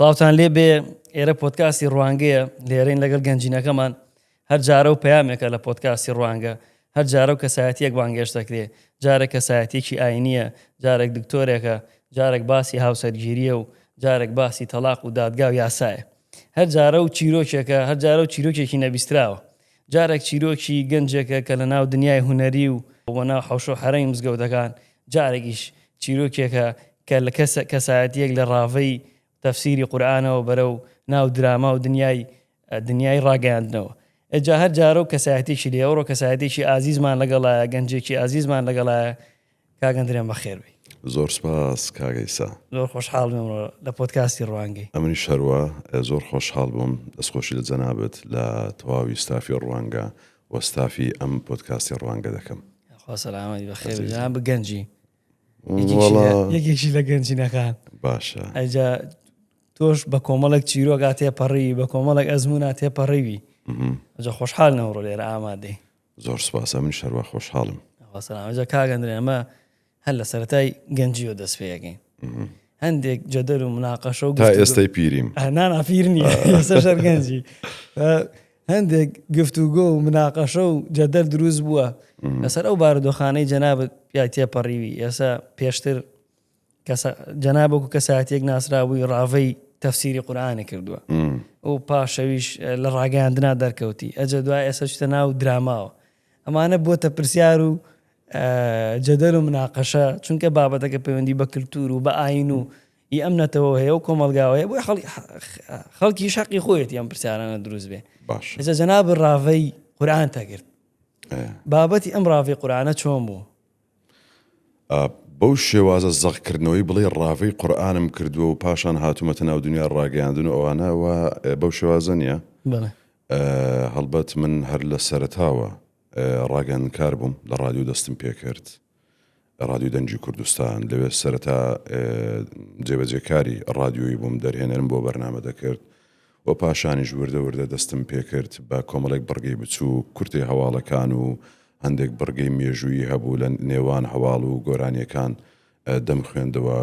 سڵاوتان لێ بێ ئێرە پۆدکاستی ڕوانگەیە لێرەین لەگەڵ گەنجینەکەمان هەر جارە و پەیامێکە لە پۆدکاستی ڕوانگە هەر جارە و کەسایەتیەک بانگێشت دەکرێ جارێک کەسایەتیەکی ئاینیە جارێک دکتۆرێکە جارێک باسی هاوسەرگیریە و جارێک باسی تەلاق و دادگا و یاسایە هەر جارە و چیرۆکێکە هەر جارە و چیرۆکێکی نەبیستراوە جارێک چیرۆکی گەنجێکە کە لە ناو دنیای هونەری و وە ناو حەوشە و حەرەمی مزگەوتەکان جارێکیش چیرۆکێکە کە لە کەسە کەسایەتیەک لە ڕاڤەی تەفسیری قورئانەوە بەرەو ناو دراما و دنیای دنیای ڕاگەیاندنەوە ئەجا هەر جارە و کەسایەتێکی لێ ئەوڕۆ کەسایەتێکی ئازیزمان لەگەڵایە گەنجێکی ئازیزمان لەگەڵایە کاک ئەندرێن بەخێر بێی. زۆر سپاس کاک عیسا. زۆر خۆشحاڵ بووم ئەمڕۆ لە پۆدکاستی ڕوانگەی. ئەمنیش هەروا زۆر خۆشحاڵ بووم. دەستخۆشی لە جەنابت، لە تەواوی ستافی ڕوانگە و ستافی ئەم پۆدکاستی ڕوانگە دەکەم. خوا سەلامەتی بەخێر بێی. جەنابت گەنجی. یەکێکی لە گەنجینەکان. باشە. ئەجا تۆش بە کۆمەڵێک چیرۆکا تێپەڕیوی، بە کۆمەڵێک ئەزموونا تێپەڕیوی. ئەجا خۆشحاڵین ئەمڕۆ لێرە ئامادەی. زۆر سوپاس ئەمنیش هەروا خۆشحاڵم. خوا سەلامەت جا کاک ئەندرێ ئەمە هەر لە سەرەتای گەنجیەوە دەست پێ ئەکەین هەندێک جەدەل و مناقەشە و تا ئێستای پیریم نا نا پیر نییە ئێستا هەر گەنجی هەندێک گفتوگۆ و مناقەشە و جەدەل دروست بووە لەسەر ئەو بارودۆخانەی جەنابت پیای تێپەڕیوی ئێستا پێشتر کەسە جەناب وەکو کەسایەتیەک ناسرابووی ڕاڤەی تەفسیری قورئانی کردووە و پاشەویش لە ڕاگەیاندنا دەرکەوتی ئەجە دوای ئێستا چتە ناو دراماوە ئەمانە بۆتە پرسیار و جەدەل و مناقەشە چونکە بابەتەکە پەیوەندی بە کللتور و بە ئاین و ئی ئەم نەتەوە هەیە و کۆمەلگاوە هەیە بۆی خەڵکی شەقی خۆیەتی ئەم پرسیارانە دروست بێ باش ئێستا جەناب ڕاڤەی قورئان تەگرت بابەتی ئەم ڕاڤەی قورئانە چۆن بوو بەو شێوازە زەقکردنەوەی بڵێی ڕاڤەی قورئانم کردووە و پاشان هاتوومەتە ناو دنیای ڕاگەیاندن و ئەوانە وا بەو شێوازە نییە. بەڵێ. هەڵبەت من هەر لە سەرەتاوە ڕاگەیاندنکار بووم، لە ڕادیۆ دەستم پێکرد، ڕادیۆ دەنگی کوردستان، لەوێ سەرەتا جێبەجێکاری ڕادیۆیی بووم، دەرهێنەرم بۆ بەرنامە دەکرد و پاشانیش وردە وردە دەستم پێکرد بە کۆمەڵێک بڕگەی بچووک، کورتەی هەواڵەکان و هەندێک بڕگەی مێژوویی هەبوو لە نێوان هەواڵ و گۆرانییەکان دەمخوێندەوە،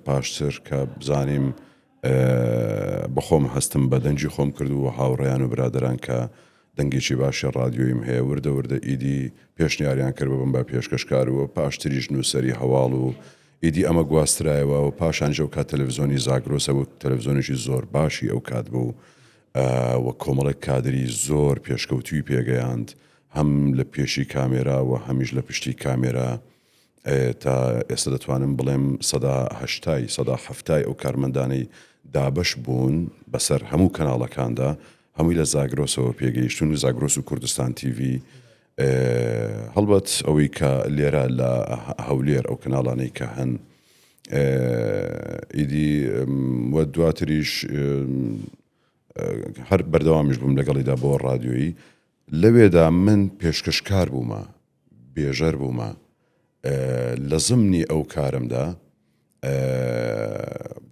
پاشتر کە زانیم بەخۆم هەستم بە دەنگی خۆم کرد و هاوڕێیان و برادەران کە دەنگێکی باشی ڕادیۆییم هەیە وردە وردە ئیدی پێشنیاریان کرد ببم بە پێشکەشکار و پاشتریش نووسەری هەواڵ و ئیدی ئەمە گواسترایەوە و پاشانیش ئەو کات تەلەفزیۆنی زاگرۆس هەبوو تەلەفزیۆنێکی زۆر باشی ئەو کات بوو و کۆمەڵێک کادری زۆر پێشکەوتووی پێگەیاند هەم لە پێشی کامێرا و هەمیش لە پشتی کامێرا تا ئێستا دەتوانم بڵێم سەدا هەشتای سەدا حەفتای ئەو کارمەندانەی دابەش بوون بەسەر هەموو کەناڵەکاندا هەمووی لە زاگرۆسەوە پێگەیشتون و زاگرۆس و کوردستان تیڤی هەڵبەت ئەوەی کە لێرە لە هەولێر ئەو کەناڵانەی کە هەن ئیدی وە دواتریش هەر بەردەوامیش بووم لەگەڵیدا بۆ ڕادیۆیی لەوێدا من پێشکەشکار بوومە بێژەر بوومە لە زمنی ئەو کارمدا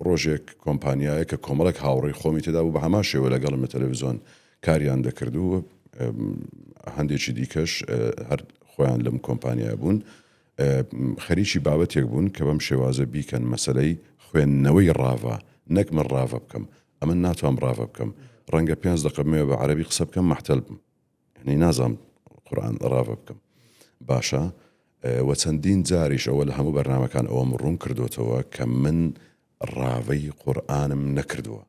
ڕۆژێک کۆمپانیایە کە کۆمەڵێک هاوڕێی خۆمی تێدا بوو بە هەمان شێوە لەگەڵم لە تەلەڤزیۆن کاریان دەکرد و هەندێکی دیکەش هەر خۆیان لەم کۆمپانیا بوون خەریکی بابەتێک بوون کە بەم شێوازە بیکەن مەسلەی خوێندنەوەی ڕاڤە نەک من ڕاڤە بکەم ئەمن ناتوانم ڕاڤە بکەم ڕەنگە پێنج دقە بمەوێ بە عەرەبی قسە بکەم مەحتەل بم یعنی نازانم قورئان ڕاڤە بکەم باشە وە چەندین جاریش ئەوە لە هەموو بەرنامەکان ئەوەم ڕوون کردوتەوە کە من ڕاڤەی قورئانم نەکردووە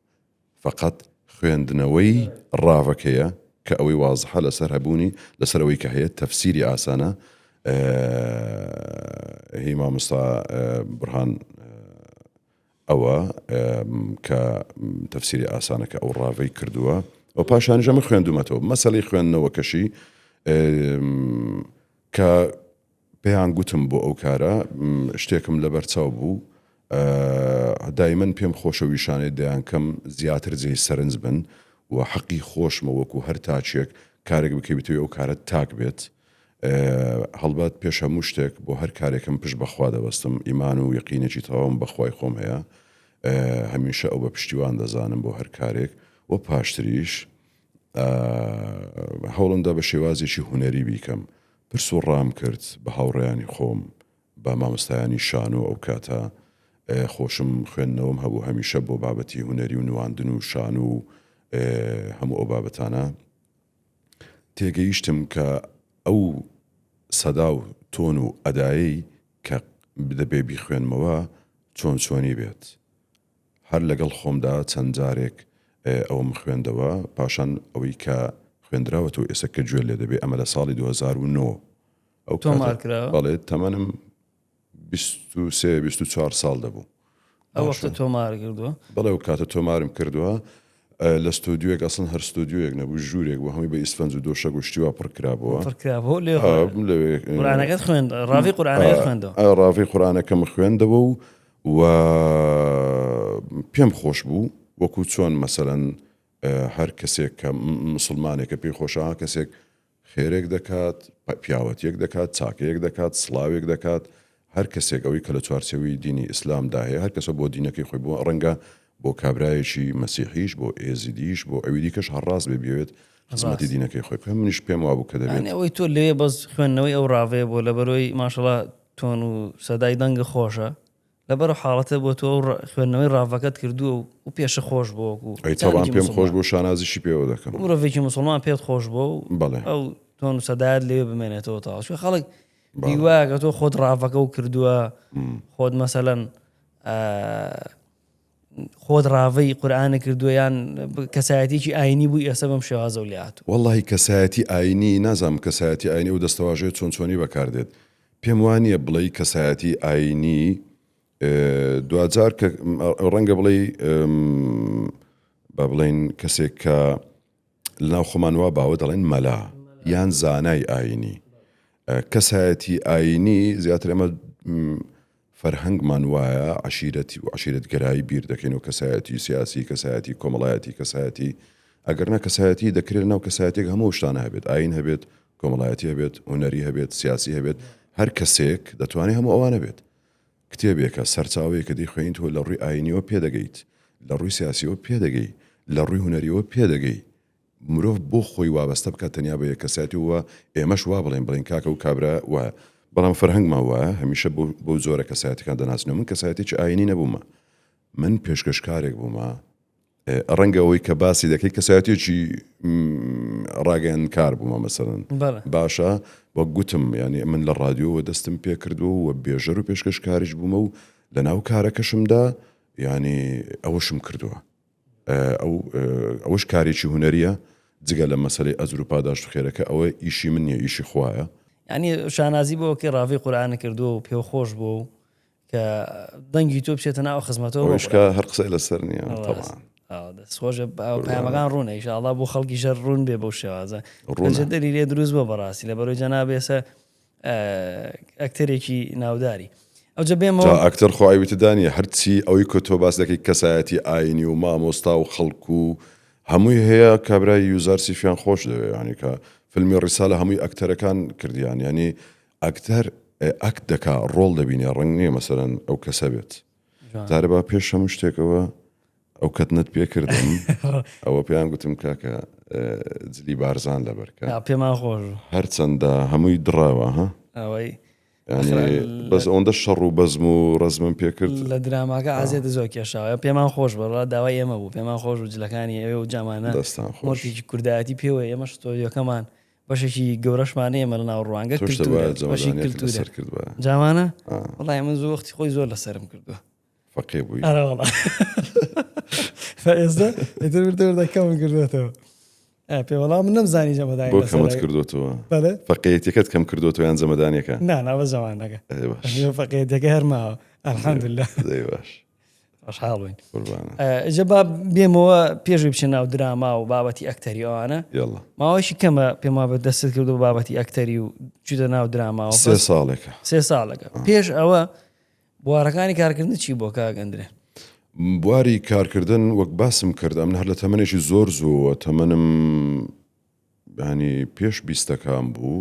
فقط خوێندنەوەی ڕاڤەکەیە کە ئەوەی وازحە لەسەر هەبوونی لەسەر ئەوەی کە هەیە تەفسیری ئاسانە هی مامۆستا بڕهان ئەوە کە تەفسیری ئاسانە کە ئەو ڕاڤەی کردووە و پاشانیش ئەمە خوێندومەتەوە مەسەلەی خوێندنەوەکەشی کە پێیان گوتم بۆ ئەو کارە شتێکم لەبەر چاو بوو دایمەن پێم خۆشە ویشانێ دەیانکەم زیاتر جێی سەرنج بن و حەقی خۆشمە وەکو هەر تاکێک کارێک بکەی بتەوێ ئەو کارە تاک بێت هەڵبەت پێش هەموو شتێک بۆ هەر کارێکم پشت بە خوا دەبەستم، ئیمان و یەقینێکی تەواوم بە خوای خۆم هەیە، هەمیشە ئەو بە پشتیوان دەزانم بۆ هەر کارێک و پاشتریش هەوڵمدا بە شێوازێکی هونەری بیکەم، پرس و ڕام کرد بە هاوڕێیانی خۆم، بە مامۆستایانی شانۆ ئەو کاتە. خۆشم خوێندنەوەم هەبوو هەمیشە بۆ بابەتی هونەری و نواندن و شان و هەموو ئەو بابەتانە تێگەیشتم کە ئەو سەدا و تۆن و ئەدایەی کە دەبێ بیخوێنمەوە چۆن چۆنی بێت. هەر لەگەڵ خۆمدا چەند جارێک ئەوەم خوێندەوە، پاشان ئەوەی کە خوێندراوەتەوە ئێستا کە گوێ لێ دەبێ ئەمە لە ساڵی 2009 ئەو تۆمار کراوە؟ بەڵێ تەمەنم 23 24 ساڵ دەبوو. ئەو وەختە تۆمار کردووە؟ بەڵێ ئەو کاتە تۆمارم کردووە لە ستۆدیۆیەک ئەسڵەن هەر ستۆدیۆیەک نەبوو ژوورێک بوو هەمووی بە ئیسفەنج و دۆشەک و شتی وا پڕ کرابووە. پڕ کرابوو لێ لەوێ قورئانەکەت خوێند ڕاڤەی قورئانەکەت خوێندەوە؟ ڕاڤەی قورئانەکەم خوێندەوە و و پێم خۆش بوو وەکو چۆن مەسەلەن هەر کەسێک کە مسلمانێکە پێی خۆشە کەسێک خێرێک دەکات پیاوەتیەک دەکات چاکەیەک دەکات سڵاوێک دەکات هەر کەسێک ئەوەی کە لە چوارچێوەی دینی ئیسلامدا هەیە هەر کەسە بۆ دینەکەی خۆی بۆ ڕەنگە بۆ کابرایەکی مەسیحیش بۆ ئێزیدیش بۆ ئەوی دیکەش هەر ڕاست بێ بیەوێت خزمەتی دینەکەی خۆی بکات منیش پێم وابوو کە دەبێت ئەوەی تۆ لەوێ بەس خوێندنەوەی ئەو ڕاڤەیە بۆ لەبەرەوەی ماشەڵا تۆن و سەدای دەنگە خۆشە لەبەر حاڵەتە بۆ تۆ خوێندنەوەی ڕاڤەکەت کردووە و پێشە خۆش بۆ وەکو ئەی تەبان پێم خۆش بۆ شانازیشی پێوە دەکەم مرۆڤێکی مسلمان پێت خۆش بۆ و بەڵێ ئەو تۆن و سەدایەت لەوێ بمێنێتەوە تاوا چونکە خەڵک هیوایە کە تۆ خۆت ڕاڤەکە و کردووە خۆت مەسەلەن خۆت ڕاڤەی قورئانە کردووە یان کەسایەتیەکی ئاینی بووی ئێستا بەم شێوازەو لێ هاتوو. وەڵاهی کەسایەتی ئاینی نازانم کەسایەتی ئاینی ئەو دەستەواژەیە چۆن چۆنی بەکار دێت پێم وانیە بڵێی کەسایەتی ئاینی دواجار کە ڕەنگە بڵێی با بڵێین کەسێک کە لەناو خۆمان وا باوە دەڵێن مەلا یان زانای ئاینی کەسایەتی ئاینی زیاتر ئەمە فەرهەنگمان وایە عەشیرەتی و عەشیرەتگەرایی بیر دەکەین و کەسایەتی سیاسی، کەسایەتی کۆمەڵایەتی، کەسایەتی ئەگەر نا کەسایەتی دەکرێت لەناو کەسایەتێک هەموو شتانە هەبێت، ئایین هەبێت، کۆمەڵایەتی هەبێت، هونەری هەبێت، سیاسی هەبێت، هەر کەسێک دەتوانێت هەموو ئەوانە بێت. کتێبێکە، سەرچاوەیەکە دەیخوێنیتەوە لە ڕووی ئایینیەوە پێدەگەیت، لە ڕووی سیاسیەوە پێدەگەی، لە ڕووی هونەریەوە پێدەگەی، مرۆڤ بۆ خۆی وابەستە بکات تەنیا بە یەک کەسایەتی و ئێمەش وا بڵێین بڵێین کاکە و کابرا وایە بەڵام فەرهەنگمان وایە هەمیشە بۆ بەو جۆرە کەسایەتەکان دەناسنەوە من کەسایەتێکی ئاینی نەبوومە من پێشکەشکارێک بوومە ڕەنگە ئەوەی کە باسی دەکەی کەسایەتێکی ڕاگەیاندکار بوومە مەسەرن باشە وەک گوتم ینی من لە ڕادیۆوە دەستم پێکردووە و بێژەر و پێشکەشکاریش بوومە و لە ناو کارەکەشمدا ینی ئەوەشم کردووە ئەو ئەوەش کارێکی هونەریە جگە لە مەسەلەی ئەجر و پاداشت و خێرەکە ئەوە ئیشی من نیە ئیشی خوایە. یانی شانازی بۆ کەی ڕاڤەی قورئانت کردووە و پێو خۆش بووە و کە دەنگی تۆ بچێتە ناو خزمەتەوە بۆ ئەویش کە هەر قسەی لەسەر نییە تەبعەن. دەست خۆش پەیامەکان ڕوونە ئیشاڵڵا بۆ خەڵکی ژەر ڕوون بێ بەو شێوازە ڕوونە دەلی لێ دروست بووە بەڕاستی لەبەرەوەی جەنابێ ئێستا ئەکتەرێکی ناوداری ئەوجا بێمەوە جا ئەکتەر خۆ عەیبی تێدا نییە هەرچی ئەوەی کە تۆ باس دەکەی کەسایەتی ئاینی و مامۆستا و خەڵک و هەمووی هەیە کابرای یوزارسیفیان خۆش دەوێ یانی کە فیلمی ڕیسالە هەمووی ئەکتەرەکان کردیان یانی ئەکتەر ئەکت دەکا ڕۆڵ دەبینێ ڕەنگ نییە مەسەلەن ئەو کەسە بێت جارێ با پێش هەموو شتێکەوە ئەو کەتنەت پێ کردم ئەوە پێیان گوتم کاکە جلی بارزان لەبەرکە پێمان خۆش هەرچەندە هەمووی دڕاوە ها ئەوەی بەس ئەوەندە شەڕ و بەزم و ڕەزمم پێکرد لە دراماکە ئازیێت زۆر کێشاوە پێمان خۆش بەڕا داوای ئێمە بوو پێمان خۆش و جلەکانی ئەوێ و جامانە دەستان خۆش مۆرکێکی کوردایەتی پێوە ئێمە ستۆدیۆکەمان بەشێکی گەورەشمان ئێمە لە ناو ڕوانگە تۆش دەبوایە جەمەدانیەکت لەسەر کردبایە. جامانە وەڵای من زۆر وەختی خۆی زۆر لەسەرم کردووە. فەقێ بووی. ئەرە وەڵا. ئێستا ئیتر وردە وردە کەمم کردوێتەوە. پێ وەڵا من نەمزانی جەمەدانی بۆ کەمت کردوێتەوە؟ بەڵێ. فەقێیەتیەکەت کەم کردوێتەوە یان جەمەدانیەکە؟ نا نا بەس جەمانەکە. فەقێیەتیەکە هەر ماوە. الحمدلله. دەی باش. خۆشحاڵ بووین. قوربانە. جا با بێمەوە پێش بچە ناو دراما و بابەتی ئەکتەری ئەوانە. یەڵا. ماوەیەکی کەمە پێم وابێ دەستت کردو بە بابەتی ئەکتەری و چوویتە ناو دراماوە. سێ ساڵێکە. سێ ساڵێکە. پێش ئەوە بوارەکانی کارکردن چی بووە کاک ئەندرێ؟ بواری کارکردن وەک باسم کرد ئەمن هەر لە تەمەنێکی زۆر زووەوە تەمەنم ینی پێش بیستەکان بوو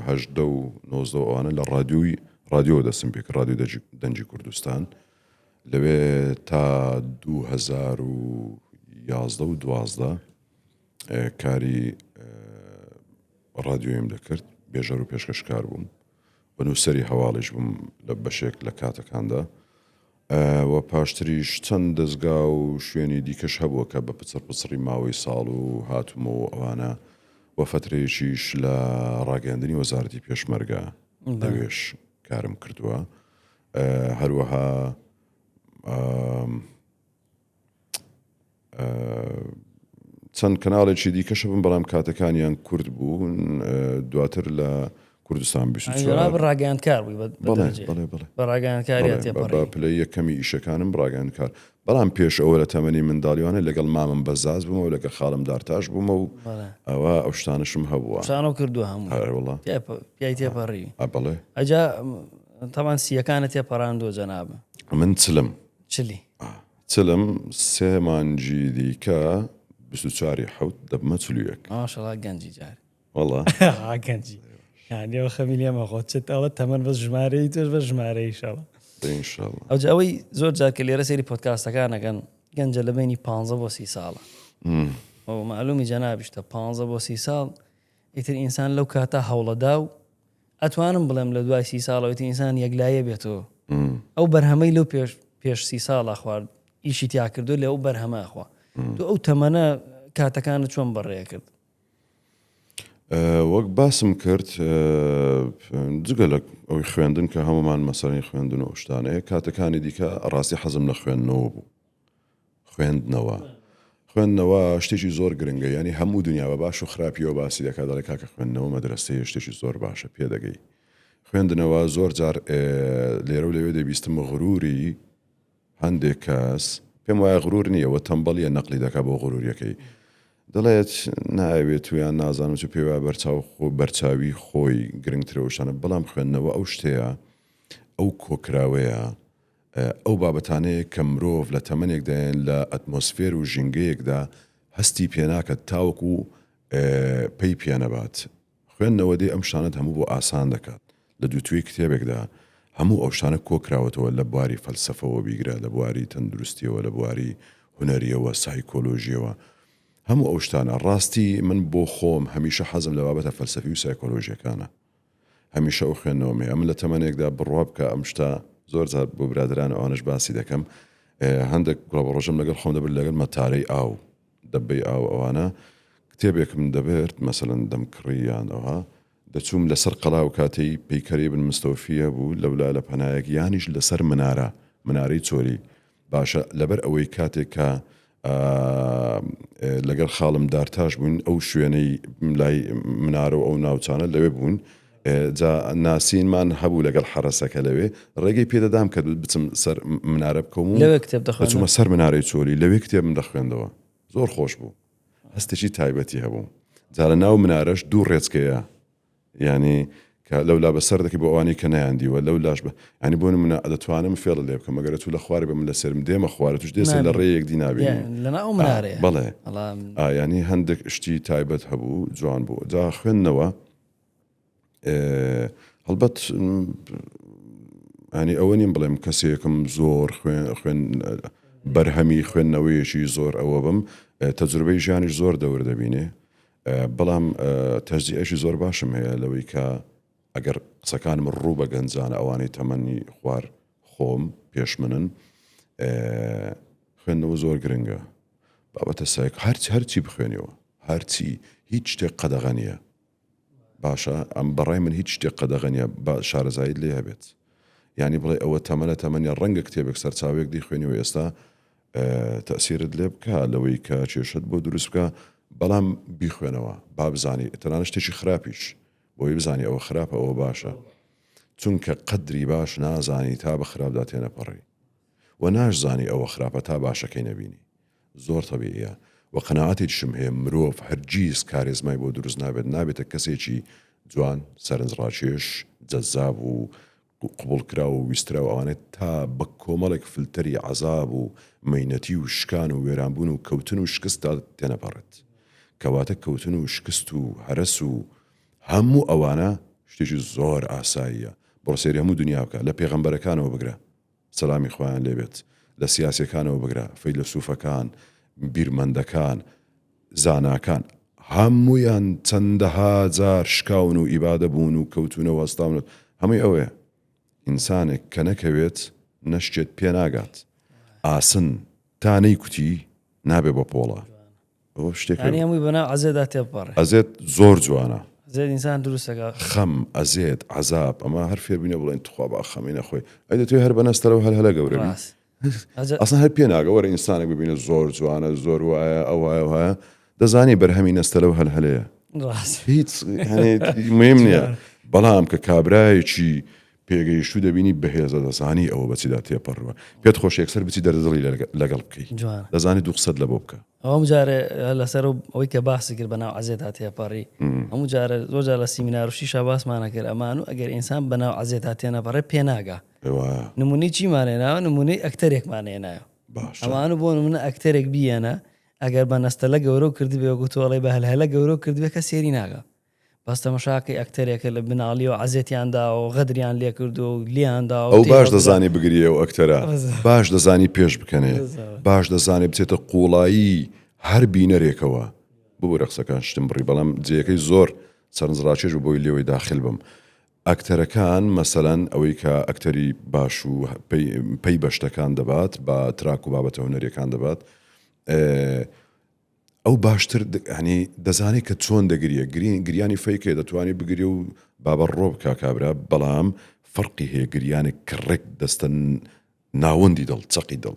هەژدە و نۆزدە و ئەوانە لە ڕادیۆی ڕادیۆوە دەستم پێ کرد ڕادیۆ دەنگی کوردستان لەوێ تا 2011 و 12 کاری ڕادیۆیم دەکرد بێژەر و پێشکەشکار بووم و نووسەری هەواڵیش بووم لە بەشێک لە کاتەکاندا. و پاشتریش چەند دەزگا و شوێنی دیکەش هەبووە کە بە پچڕ پچڕی ماوەی ساڵ و هاتوومەوە و ئەوانە و فەترەیەکیش لە ڕاگەیاندنی وەزارەتی پێشمەرگە لەوێش کارم کردووە. هەروەها چەند کەناڵێکی دیکەش بم بەڵام کاتەکانیان کورت بوون دواتر لە کوردستان ڕاگەیاندکار بووی بە پلەی یەکەمی ئیشەکانم ڕاگەیاندکار بەڵام پێش ئەوە لە تەمەنی منداڵیوانە لەگەڵ مامم بەزاز بوومەوە لەگە خاڵم دارتاش بوومە و ئەوە ئەو شتانشم هەبووە شانۆ کردو هەموو پیای تێپەڕی بەڵێ ئەجا تەمان سیەکانە تێپەڕاندووە جەنابە من چلم چلی چلم سێ مانگی دیکە 24 ی حەوت دەبمە 41. ماشەڵا گەنجی جار. وەڵا. ها گەنجی. یانی ئەوە خەمی لێ مەخۆ چت ئەوە تەمەن بەس ژمارەی تۆش بەس ژمارەی ئیشەڵا. ئینشەڵا. ئەوجا ئەوەی زۆر جار کە لێرە سەیری پۆدکاستەکان ئەکەن گەنجە لە بەینی 15 بۆ 30 ساڵە. ئەو مەعلومی جەنابیشتە 15 بۆ 30 ساڵ ئیتر ئینسان لەو کاتە هەوڵەدا و ئەتوانم بڵێم لە دوای سی ساڵەوە ئیتر ئینسان یەکلاییە بێتەوە ئەو بەرهەمەی لەو پێش پێش سی ساڵە خوارد ئیشی تیا کردو لە ئەو بەرهەمە ئەخوا تۆ ئەو تەمەنە کاتەکانت چۆن بەڕێ کرد؟ وەک باسم کرد جگە لە ئەوی خوێندن کە هەمومان مەسەرەی خوێندن و شتانەیە کاتەکانی دیکە ڕاستی حەزم لە خوێندنەوە بوو خوێندنەوە خوێندنەوە شتێکی زۆر گرنگە یانی هەموو دنیا بە باش و خراپیەوە باسی دەکات دەڵێ کاکە خوێندنەوە مەدرەسەیە شتێکی زۆر باشە پێدەگەی خوێندنەوە زۆر جار لێرە و لەوێ دەبیستم غروری هەندێک کەس پێم وایە غرور نییە وە تەمبەڵیە نەقلی دەکات بۆ غروریەکەی دەڵێت ناوێت و یان نازانم چ پێی وایە بەرچاو خۆ بەرچاوی خۆی گرنگترە و شتانە بەڵام خوێندنەوە ئەو شتەیە ئەو کۆکراوەیە ئەو بابەتانەیە کە مرۆڤ لە تەمەنێکدا یان لە ئەتمۆسفێر و ژینگەیەکدا هەستی پێناکات تاوەکو پەی پێنەبات. خوێندنەوە دێ ئەم شتانەت هەموو بۆ ئاسان دەکات. لە دووتوێی کتێبێکدا هەموو ئەو شتانە کۆکراوەتەوە لە بواری فەلسەفەوە بیگرە، لە بواری تەندروستیەوە، لە بواری هونەریەوە، سایکۆلۆژیەوە. هەموو ئەو شتانە. ڕاستی من بۆ خۆم هەمیشە حەزم لە بابەتە فەلسەفی و سایکۆلۆژیەکانە. هەمیشە ئەو خوێندنەوەم هەیە من لە تەمەنێکدا بڕوا بکە ئەم شتە زۆر جار بۆ برادران ئەوانش باسی دەکەم هەندێک گوڵەبەڕۆژم لەگەڵ خۆم دەبرد لەگەڵ مەتارەی ئاو دەبەی ئاو ئەوانە کتێبێکم دەبرد مەسەلەن دەمکڕی یان ئەوها دەچووم لەسەر قەڵا و کاتەی پەیکەری بن مستەوفیە بوو لەولا لە پەنایەک یانیش لەسەر منارە منارەی چۆری باشە لەبەر ئەوەی کاتێک کە لەگەڵ خاڵم دارتاش بووین ئەو شوێنەی لای منارە و ئەو ناوچانە لەوێ بوون جا ناسینمان هەبوو لەگەڵ حەرەسەکە لەوێ ڕێگەی پێدەدام کە بچم سەر منارە بکەم و لەوێ کتێب دەخوێندم دەچوومە سەر منارەی چۆلی لەوێ کتێبم دەخوێندەوە زۆر خۆش بوو هەستێکی تایبەتی هەبوو جا لە ناو منارەش دوو ڕێچکەیە یانی کە لەولا بەسەر دەکەی بۆ ئەوانەی کە نەیاندیوە لەولاش بە یانی بۆ نمونە دەتوانم فێڵت لێ بکەم ئەگەر ئەتوو لە خوارێ بە من لە سەرم دێمە خوارێ توش دێسە لە ڕێ یەکدی نابینین لەناو منارەیە بەڵێ ئا یانی هەندێک شتی تایبەت هەبوو جوان بوو جا خوێندنەوە هەڵبەت ینی ئەوە نیم بڵێم کەسێکم زۆر خوێن خوێن بەرهەمی خوێندنەوەیەکی زۆر ئەوە بم تەجروبەی ژیانیش زۆر دەور دەبینێ بەڵام تەجزیئەشی زۆر باشم هەیە لەوەی کە ئەگەر قسەکانم ڕوو بە گەنجانە ئەوانەی تەمەنی خوار خۆم پێش منن خوێندنەوە زۆر گرنگە بابەتە سایک هەرچ هەرچی بخوێنیەوە هەرچی هیچ شتێک قەدەغە نییە باشە ئەم بەڕای من هیچ شتێک قەدەغە نییە با شارەزاییت لێ هەبێت یانی بڵێ ئەوە تەمەنە تەمەنە ڕەنگە کتێبێک سەرچاوەیەک دیخوێنیەوە ئێستا تەئسیرت لێ بکا لەوەی کە کێشەت بۆ دروست بکا بەڵام بیخوێنەوە با بزانی تەنانەت شتێکی خراپیش بۆی بزانی ئەوە خراپە ئەوە باشە چونکە قەدری باش نازانی تا بە خراپدا تێنەپەڕی و ناشزانی ئەوە خراپە تا باشەکەی نەبینی زۆر تەبیعیە و قەناعەتێکیشم هەیە مرۆڤ هەرگیز کارێزمای بۆ دروست نابێت نابێتە کەسێکی جوان سەرنجڕاکێش جەزاب و قبوڵکراو و ویستراو ئەوانە تا بە کۆمەڵێک فلتەری عەزاب و مەینەتی و شکان و وێرانبوون و کەوتن و شکستدا تێنەپەڕێت. کەواتە کەوتن و شکست و هەرەس و هەموو ئەوانە شتێکی زۆر ئاساییە. بڕۆ سەیری هەموو دونیا بکە، لە پێغەمبەرەکانەوە بگرە، سەلامی خوایان لێ بێت، لە سیاسیەکانەوە بگرە، فەیلەسوفەکان، بیرمەندەکان، زاناکان، هەموویان چەندەها جار شکاون و ئیبادە بوون و کەوتوونە و هەستاون و هەمووی ئەوەیە. ئینسانێک کە نەکەوێت. نەشکێت پێناگات. ئاسن تا نەیکوتی نابێ بە پۆڵا. ئەوە شتێکە. یانی هەمووی بەناو عەزێدا تێبپەڕێ. ئەزێت زۆر جوانە. ئەزێت ئینسان دروست ئەکا. خەم، ئەزێت، عەزاب، ئەمە هەر فێر بووینە بڵێین توخوا با خەمی نەخۆی. ئەی دەتەوێ هەر بە نەستەرە و هەلهەلە گەورە بی؟ ڕاست. ئەجە. ئەسڵەن هەر پێ ناگا. وەرە ئینسانێک ببینە زۆر جوانە، زۆر وایە، ئەو وایە، ئەو وایە. دەزانی بەرهەمی نەستەرە و هەلهەلەیە. ڕاست. هیچ یانی مهم نییە. بەڵام کە کابرایەکی پێگەیشتوو دەبینی بەهێزە دەزانی ئەوە بەچیدا تێپەڕوە پێت خۆشە یەکسەر بچی دەردە دڵی لەگەڵ بکەی دەزانی دوو قسەت لەبۆ بکە. هەموو جارێ لەسەر ئەوەی کە باسی کرد بەناو عەزێتا تێپەڕی هەموو جارە زۆر جار لە سیمینار و شیشا باسمانە کرد ئەمان و ئەگەر ئینسان بەناو عەزێتا تێنەپەڕێ پێناگا نمونەی چیمان هێناوە نمونەی ئەکتەرێکمان هێنایەوە ئەمان و بۆ نمونە ئەکتەرێک بیەنە ئەگەر بە نەستەلە گەورە کردبێ وەکو تۆ ئەڵێی بە هەلهەلە گەورە کردبێ کەس سێری ناکا بەس تەمەشاکەی ئەکتەرێکە لە بناڵیەوە عەزێتیان داوە و غەدریان لێکردووە و لێیان داوە ئەو باش دەزانی بگریێ ئەو ئەکتەرە باش دەزانی پێش بکەنێ باش دەزانێ بچێتە قوڵایی هەر بینەرێکەوە ببورە قسەکان شتم بڕی بەڵام جێیەکەی زۆر سەرنجڕاکێش بوو بۆی لێوەی داخل بم ئەکتەرەکان مەسەلەن ئەوەی کە ئەکتەری باش و پەی بە شتەکان دەبات بە تراک و بابەتە هونەریەکان دەبات ئەو باشتر ینی دەزانێت کە چۆن دەگریە گرین گریانی فەیکێ دەتوانێت بگرێ و بابە ڕۆ بکا کابرا بەڵام فەرقی هەیە گریانێک کە ڕێک دەستە ناوەندی دڵ چەقی دڵ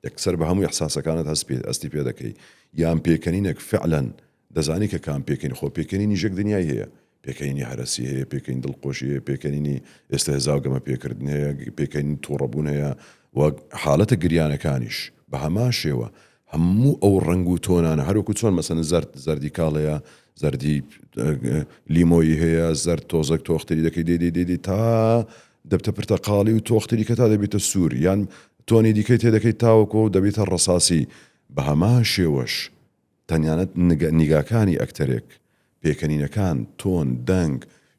یەکسەر بە هەموو ئیحساسەکانت هەست پێ ئەستی پێ دەکەی یان پێکەنینێک فعلەن دەزانی کە کام پێکەنی خۆ پێکەنینیش یەک دنیای هەیە پێکەنینی هەرەسی هەیە پێکەنین دڵخۆشی هەیە پێکەنینی ئێستا هێزاو گەمە پێکردن هەیە پێکەنین توڕەبوون هەیە و حالەتە گریانەکانیش بە هەمان شێوە هەموو ئەو ڕەنگ و تۆنانە هەروەکو چۆن مەسەن زەرد زەردی کاڵ هەیە زەردی لیمۆیی هەیە زەرد تۆزەک تۆختری دەکەی دێ دێ دێ تا دەبتە پرتەقاڵی و تۆختری کە تا دەبیتە سوور یان تۆنی دیکەی تێدەکەیت تاوەکو دەبیتە ڕەساسی بە هەمان شێوەش تەنانەت نیگاکانی ئەکتەرێک، پێکەنینەکان، تۆن، دەنگ،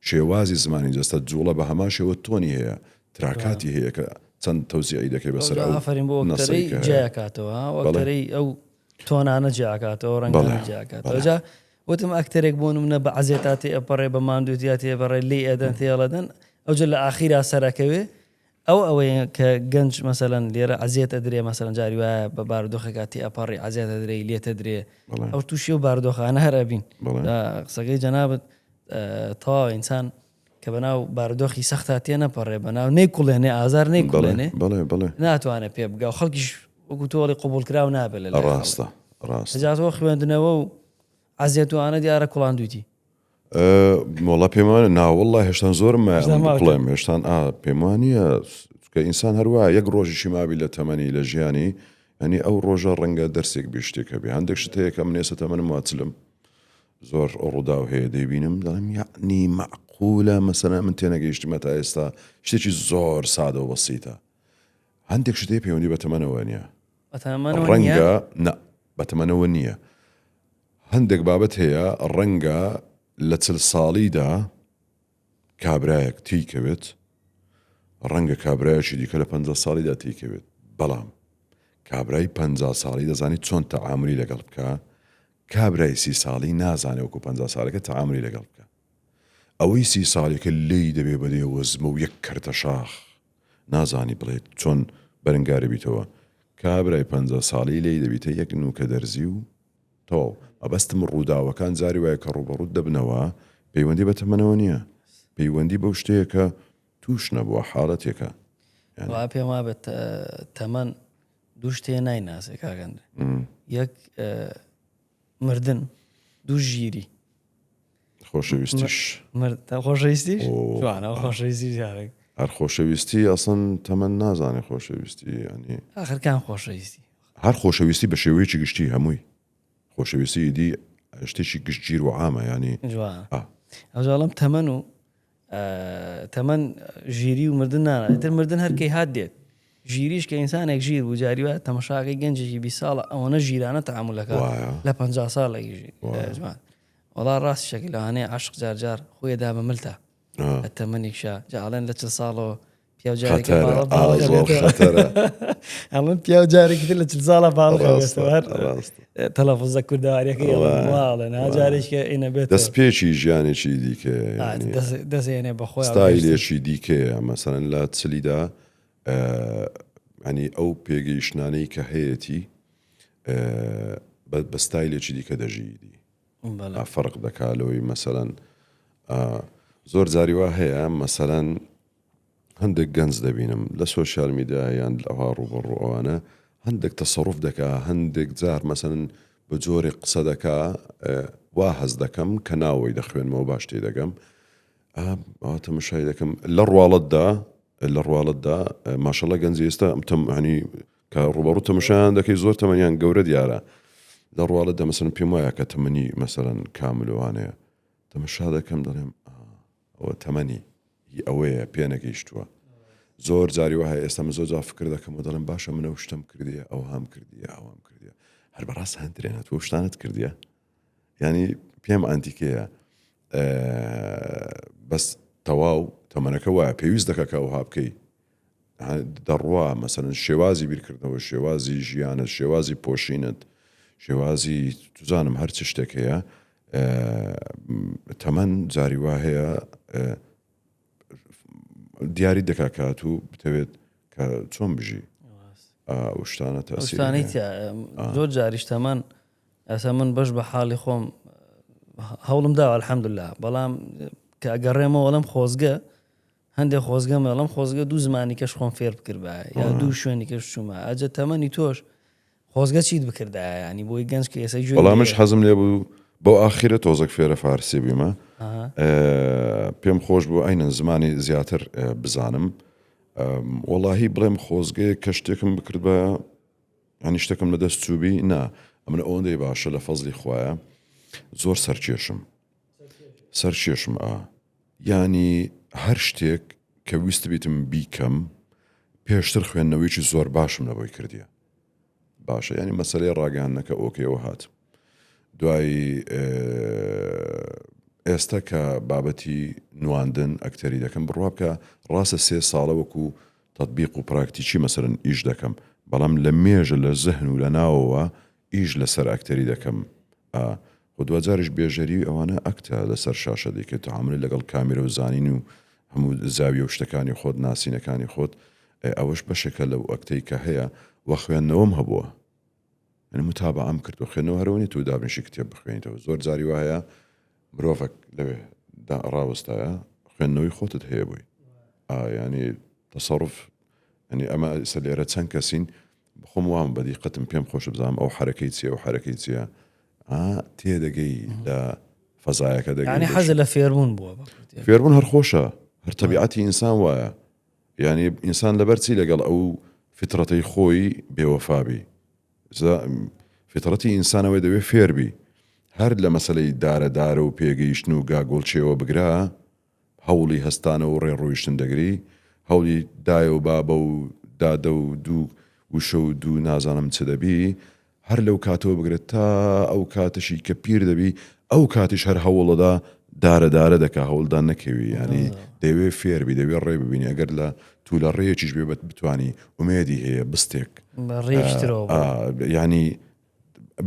شێوازی زمانی جەستە، جوڵە بە هەمان شێوە تۆنی هەیە، تراکاتی هەیە کە چەند تەوزیعی دەکەی بەسەر ئەو ئافەرین بۆ نەسەی ئەکتەرەی کە هەیە. جیاکاتەوە ها، بەڵێ. ئەکتەرەی ئەو تۆنانە جیاکاتەوە، بەڵێ، ڕەنگانە جیاکاتەوە. بەڵێ. جا وتم ئەکتەرێک بۆ نمونە بە عەزێتا تێئەپەڕێ، بە ماندوێتیا تێئەپەڕێ، لێی ئەدەن، تێڵەدەن، ئەوجا لە ئاخیرا سەرئەکەوێ، ئەو ئەوەیە کە گەنج مەسەلەن لێرە عەزێت ئەدرێ مەسەلەن جاری وایە بە بارودۆخێکا تێئەپەڕی عەزێت ئەدرێی لێت ئەدرێ ئەو تووشی ئەو بارودۆخانە هەر ئەبین قسەکەی جەنابت تەواو ئینسان کە بەناو بارودۆخی سەختا تێنەپەڕێ بەناو نەیکوڵێنێ ئازار نەیکوڵێنێ ناتوانێت پێ بگا و خەڵکیش وەکو تۆڵی قبوڵکراو نابێت لە ڕاستە ڕاستە جا تۆ خوێندنەوە و عەزێت و ئانە دیارە کوڵاندویتی وەڵا پێم وانە ناوەڵا هێشتان زۆرم مایە ئەمن بکڵێم هێشتان ئا پێم وانە چونکە ئینسان هەروە یەک ڕۆژیشی مابی لە تەمەنی لە ژیانی ئەنی ئەو ڕۆژە ڕەنگە دەرسێک بێ شتێک هەبێ هەندێک شت هەیە کە من ئێستا تەمەنم وا چلم زۆر ڕووداو هەیە دەیبینم دەڵێم یعنی مەعقولە مەسەلەن من تێنەگەیشتمە تا ئێستا شتێکی زۆر سادە و بەسیتە هەندێک شت هەیە پەیوەندی بە تەمەنەوە نییە ڕەنگە نا بە تەمەنەوە نییە هەندێک بابەت هەیە ڕەنگە لە چل ساڵیدا کابرایەک تێیکەوێت، ڕەنگە کابرایەکی دیکە لە پەنجا ساڵیدا تێیکەوێت، بەڵام کابرای پەنجا ساڵی دەزانێت چۆن تەعامولی لەگەڵ بکا، کابرای سی ساڵی نازانێت وەکو پەنجا ساڵەکە تەعامولی لەگەڵ بکا. ئەوەی سی ساڵیەکە لێی دەبێ بە دێوەزمە و یەک کەرتە شاخ نازانی بڵێت چۆن بەرنگاری بیتەوە، کابرای پەنجا ساڵی لێی دەبیتە یەک نوکە دەرزی و تەواو. مەبەستم ڕووداوەکان جاری وایە کە ڕووبەڕووت دەبنەوە پەیوەندی بە تەمەنەوە نییە پەیوەندی بەو شتەیە کە تووش نەبووە حاڵەتێکە. یانی. وا پێم وابێت تەمەن دوو شتێ نایناسێ کاک ئەندرێ. یەک مردن، دوو ژیری. خۆشەویستیش. خۆشەویستیش؟ جوانە خۆشەویستی جارێک. هەر خۆشەویستی ئەسڵەن تەمەن نازانێ خۆشەویستی یانی. ئاخر کام خۆشەویستی؟ هەر خۆشەویستی بە شێوەیەکی گشتی هەمووی خۆشەویستی ئیدی شتێکی گشتگیر و عامە یانی. جوانە. ئەوجا ئەڵێم تەمەن و تەمەن ژیری و مردن نانا ئیتر مردن هەر کەی هات دێت ژیریش کە ئینسانێک ژیر بوو جاری وایە تەمەشاکەی گەنجێکی 20 ساڵە ئەوەنە ژیرانە تەعامولەکە لە 50 ساڵێکی ژیر وەڵا ڕاستی شەکە لەوانەیە عشق جار جار خۆی دا بە ملتا لە تەمەنێکشا جا ئەڵێن لە 40 ساڵەوە پیاو جارێک ئەڵێن پیاو جارێکی تر لە 40 ساڵە باڵغ بێتەوە هەر تەلەفوزە کوردەواریەکەی ئەڵێن ها جارێکە ئینە بێت دەستپێکی ژیانێکی دیکە دەستێنێ بەخۆی ستایلێکی دیکەیە مەسەلەن لە چلیدا. ینی ئەو پێگەیشتانەی کە هەیەتی بە ستایلێکی دیکە دەژیدی فەرق دەکا لەوەی مەسەەن زۆر جاری وا هەیە مەسەەن هەندێک گەنج دەبینم لە سۆشیال میدیا یان لەها ڕوبەڕوو ئەوانە هەندێک تەسەڕف دەکا هەندێک جار مەسەن بە جۆرێک قسە دەکا وا هەست دەکەم کە ناوەی دەخوێنمەوە باش تێ دەگەم تەمەشای دەکەم لە ڕواڵەتدا لە ڕواڵەتدا ماشەڵە گەنجی ئێستا ئەم تەم هەنی کە ڕوبەڕوو تەمەشایان دەکەی زۆر تەمەنیان گەورە دیارە لە ڕواڵەتدا مەسەن پێم وایە کە تەمەنی مەسەرەن کاملوانەیە تەمەشا دەکەم دەڵێم ئەوە تەمەنی هی ئەوەیە پێنەگەیشتووە زۆر جاری وایە ئێستا من زۆر جار فکر دەکەم و دەڵێم باشە من ئەو شتەم کردیە ئەوهام کردیە ئەوام کردیە هەر بەڕاست هەندرێنە تۆ شتانت کردیە ینی پێم ئەنتیکەیە بەس تەواو تەمەنەکە وایە پێویست دەکە کە ئەوها بکەی دەڕوا مەسەلەن شێوازی بیرکردنەوە شێوازی ژیانت شێوازی پۆشینت شێوازی توزانم هەر چ شتێک هەیە تەمەن جاری وا هەیە دیاری دەکا کات و بتەوێت کە چۆن بژی ئەو شتانە تاسیرانی زۆر جاریش تەمەن ئەسا من بەش بە حاڵی خۆم هەوڵم داوە الحەمدلله بەڵام کە ئەگەڕێمەوە ئەڵێم خۆزگە هەندێک خۆزگەم ئەڵێم خۆزگە دوو زمانی کەش خۆم فێر بکردبایە یا دوو شوێنی کەش چوومە ئەجە تەمەنی تۆش خۆزگە چیت بکردایە ینی بۆی گەنج کە ئێستا گوێی وەڵا منش حەزم لێ بوو بەو ئاخیرە تۆزەک فێرە فارسی بوویمە پێم خۆش بوو ئەینەن زمانی زیاتر بزانم وەڵاهی بڵێم خۆزگەیە کە شتێکم بکردبایە ینی شتێکم لە دەست چووبی نا ئەمن ئەوەندەی باشە لە فەزلی خوایە زۆر سەرکێشم سەرکێشم ئا یانی هەر شتێک کە ویستبیتم بیکەم پێشتر خوێندنەوەیکی زۆر باشم لە بۆی کردیە باشە ینی مەسلەی ڕاگەیاندنەکە ئۆکەیەوە هات دوایی ئێستا کە بابەتی نواندن ئەکتەری دەکەم بڕوا بکە ڕاستە سێ ساڵە وەکو تطبیق و پراکتیکی مەسەرن ئیش دەکەم بەڵام لە مێژە لە زەهن و لە ناوەوە ئیش لەسەر ئەکتەری دەکەم ئا خۆ دواجاریش بێژەری و ئەوانە ئەکتە لەسەر شاشە دەیکەی تەعامولت لەگەڵ کامیرە و زانین و هەموو زاویە و شتەکانی خۆت ناسینەکانی خۆت ئەوەش بەشێکە لەو ئەکتەی کە هەیە وە خوێندنەوەم هەبووە یعنی متابعەم کردووە خوێندنەوە هەرەوە نیە تۆ دابنیشی کتێب بخوێنیتەوە زۆر جاری وا هەیە مرۆڤێک لەوێ دا ڕاوەستایە خوێندنەوەی خۆتت هەیە بۆی ئا یعنی تەسەڕف یعنی ئەمە ئێستا لێرە چەند کەسین خۆم وام بە دیقەتم پێم خۆشە بزانم ئەو حەرەکەی چیە ئەو حەرەکەی چیە ئا تێدەگەی لە فەزایەکە دەگەی یعنی حەز لە فێربوون بووە بە کورتی. فێربوون هەر خۆشە هەر تەبیعەتی ئینسان وایە یعنی ئینسان لەبەر چی لەگەڵ ئەو فیترەتەی خۆی بێوەفا بی فیترەتی ئینسانەوەی دەوێ فێربی هەر لە مەسەلەی دارە دارە و پێگەیشتن و گاگۆڵچێوە بگرە هەوڵی هەستانەوە و ڕێ ڕۆیشتن دەگری، هەوڵی دایە و بابە و دادە و دوو وشە و دوو نازانم چ دەبی، هەر لەو کاتەوە بگرە تا ئەو کاتەشی کە پیر دەبی، ئەو کاتیش هەر هەوڵەدا دارە دارە دەکا، هەوڵدا نەکەوی، یانی دەیەوێ فێر بی، دەیەوێ ڕێ ببینی، ئەگەر لە توولە ڕێیەکیش بێ بتوانی ئومێدی هەیە بستێک بە ڕێیەکی ترەوە بڕۆ. یانی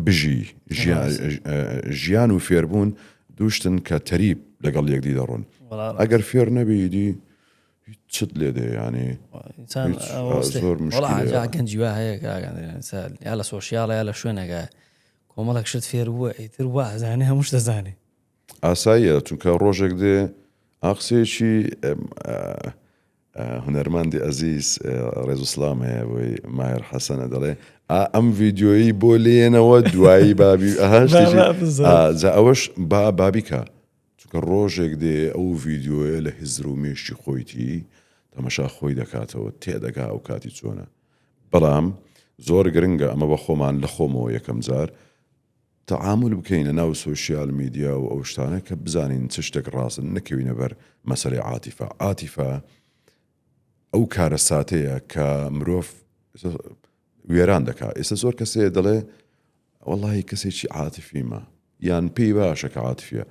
بژی ژیان و فێربوون دووشتن کە تەریب لەگەڵ یەکدی دەڕۆن ئەگەر فێر نەبی ئیدی چت لێ دێ ینی زۆر گەنجی وا هەیە یا لە سۆشیاڵە یا لە شوێنەکە کۆمەڵێک شت فێر بووە ئیتر وا زانێ هەمووش دەزانێ ئاساییە چونکە ڕۆژێک دێ ئاقسەیەکی هونەرمەندی ئەزیز ڕێز و سڵام هەیە بۆی ماهر حەسەنە دەڵێ ئا ئەم ڤیدیۆیی بۆ لێنەوە دوایی بابی ئەها شتێکی جا ئەوەش با بابیکە چونکە ڕۆژێک دێ ئەو ڤیدیۆیە لە هزر و مێشکی خۆیتی تەمەشا خۆی دەکاتەوە تێدەگا ئەو کاتی چۆنە بەڵام زۆر گرنگە ئەمە بە خۆمان لە خۆمەوە یەکەم جار تەعامول بکەین لە ناو سۆشیال میدیا و ئەو شتانە کە بزانین چ شتێک ڕاستن نەکەوینە بەر مەسەلەی عاتیفە عاتیفە ئەو کارەساتەیە کە مرۆڤ وێران دەکا ئێستا زۆر کەسێ دەڵێ وەڵی کەسێکی عاتفیمە یان پێی باشە کە عاتفیە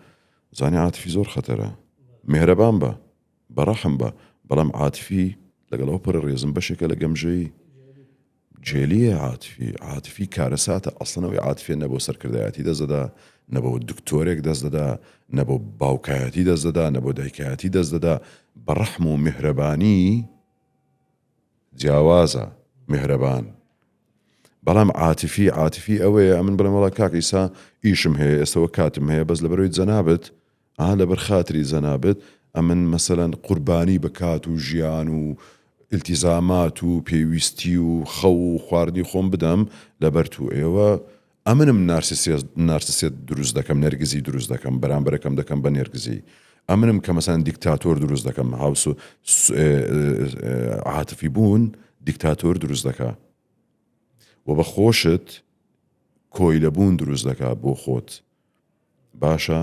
زانی عاتفی زۆر خەتەرە مهرەبان بە بەڕەحم بە بەڵام عاتفی لەگەڵ ئەو پەڕی ڕێزم بەشێکە لە گەمژەی گێلیە عاتفی عاتفی کارەساتە ئەسڵەن ئەوەی عاتفیە نە بۆ سەرکردایەتی دەست دەدا نە بۆ دکتۆرێک دەست دەدا نە بۆ باوکایەتی دەست دەدا نە بۆ دایکایەتی دەست دەدا بە ڕەحم و میهرەبانی. جیاوازە میهرەبان بەڵام عاتفی عاتفی ئەوەیە ئەمن بڵێم وەڵا کاک ئیسا ئیشم هەیە ئێستەوە کاتم هەیە بەس لەبەرەوەی جەنابت ئا لەبەر خاتری جەنابت ئەمن مەسەلەن قوربانی بە کات و ژیان و ئیلتیزامات و پێویستی و خەو و خواردنی خۆم بدەم لەبەر تو ئێوە ئەمنم نارسیسیەت دروست دەکەم نێرگزی دروست دەکەم بەرامبەرەکەم دەکەم بە نێرگزی ئەمنم کە مەسەلەن دیکتاتۆر دروست دەکەم هاوس عاتفی بوون دیکتاتۆر دروست دەکا و بە خۆشت کۆیلە بوون دروست دەکا بۆ خۆت باشە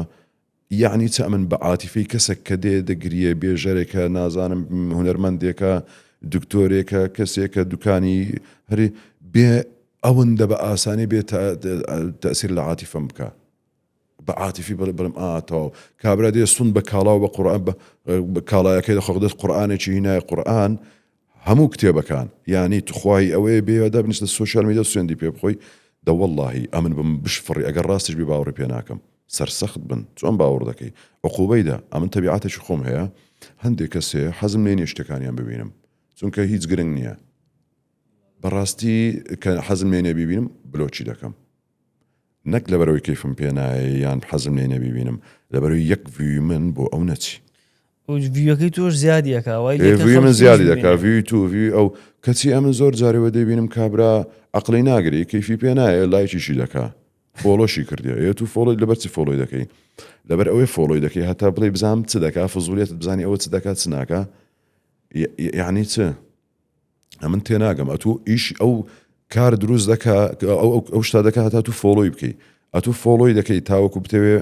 یەعنی چ ئەمن بە عاتیفەی کەسەک کە دێ دەگریێ بێژەرێکە نازانم هونەرمەندێکە دکتۆرێکە کەسێکە دوکانی هەری بێ ئەوەندە بە ئاسانی بێ تەسیر لە عاتیفەم بکە بە عاتیفی بڵێ بڵم ئا تەواو کابرا دێ سون بە کاڵاو بە قورئان بە کاڵایەکەی دەخۆ دەست قورئانێکی هینایە قورئان هەموو کتێبەکان یانی توخوای ئەوەیە بێ دابنیشتە سۆشیال میدیا سوێندی پێ بخۆی دە وەڵاهی ئەمن بم بشفڕی ئەگەر ڕاستیش بی باوەڕی پێ ناکەم سەرسەخت بن چۆن باوەڕ دەکەی عقوبەی دە ئەمن تەبیعەتێکی خۆم هەیە هەندێک کەس هەیە حەزم لێ نیە شتەکانیان ببینم چونکە هیچ گرنگ نییە بەڕاستی کە حەزم لێ نیە بیبینم بلۆکی دەکەم نەک لەبەرئەوەی کەیفم پێ نایە یان حەزم لێ نیە بیبینم لەبەرئەوەی یەک view ی من بۆ ئەو نەچی. view ەکەی تۆش زیادی ئەکا وای لێ کە view ی من خەڵکی زیادی تریش دەکا ببینێ. view ی تو view ی ئەو کەچی ئەمن زۆر جارێ وە دەیبینم کابرا عەقڵی ناگری کەیفی پێ نایە لایکیشی دەکا follow شی کردیە ئێ تو follow ی لەبەر چی follow ی دەکەی لەبەر ئەوەی follow ی دەکەی هەتا بڵێی بزانم چ دەکا فزولیەتت بزانی ئەوە چ دەکا چ ناکا یەعنی چ؟ ئەمن تێناگەم ئەتوو ئیش ئەو کار دروست دەکا ئەو ئەو شتا دەکا هەتا تو follow ی بکەی ئەتوو follow ی دەکەی تاوەکو بتەوێ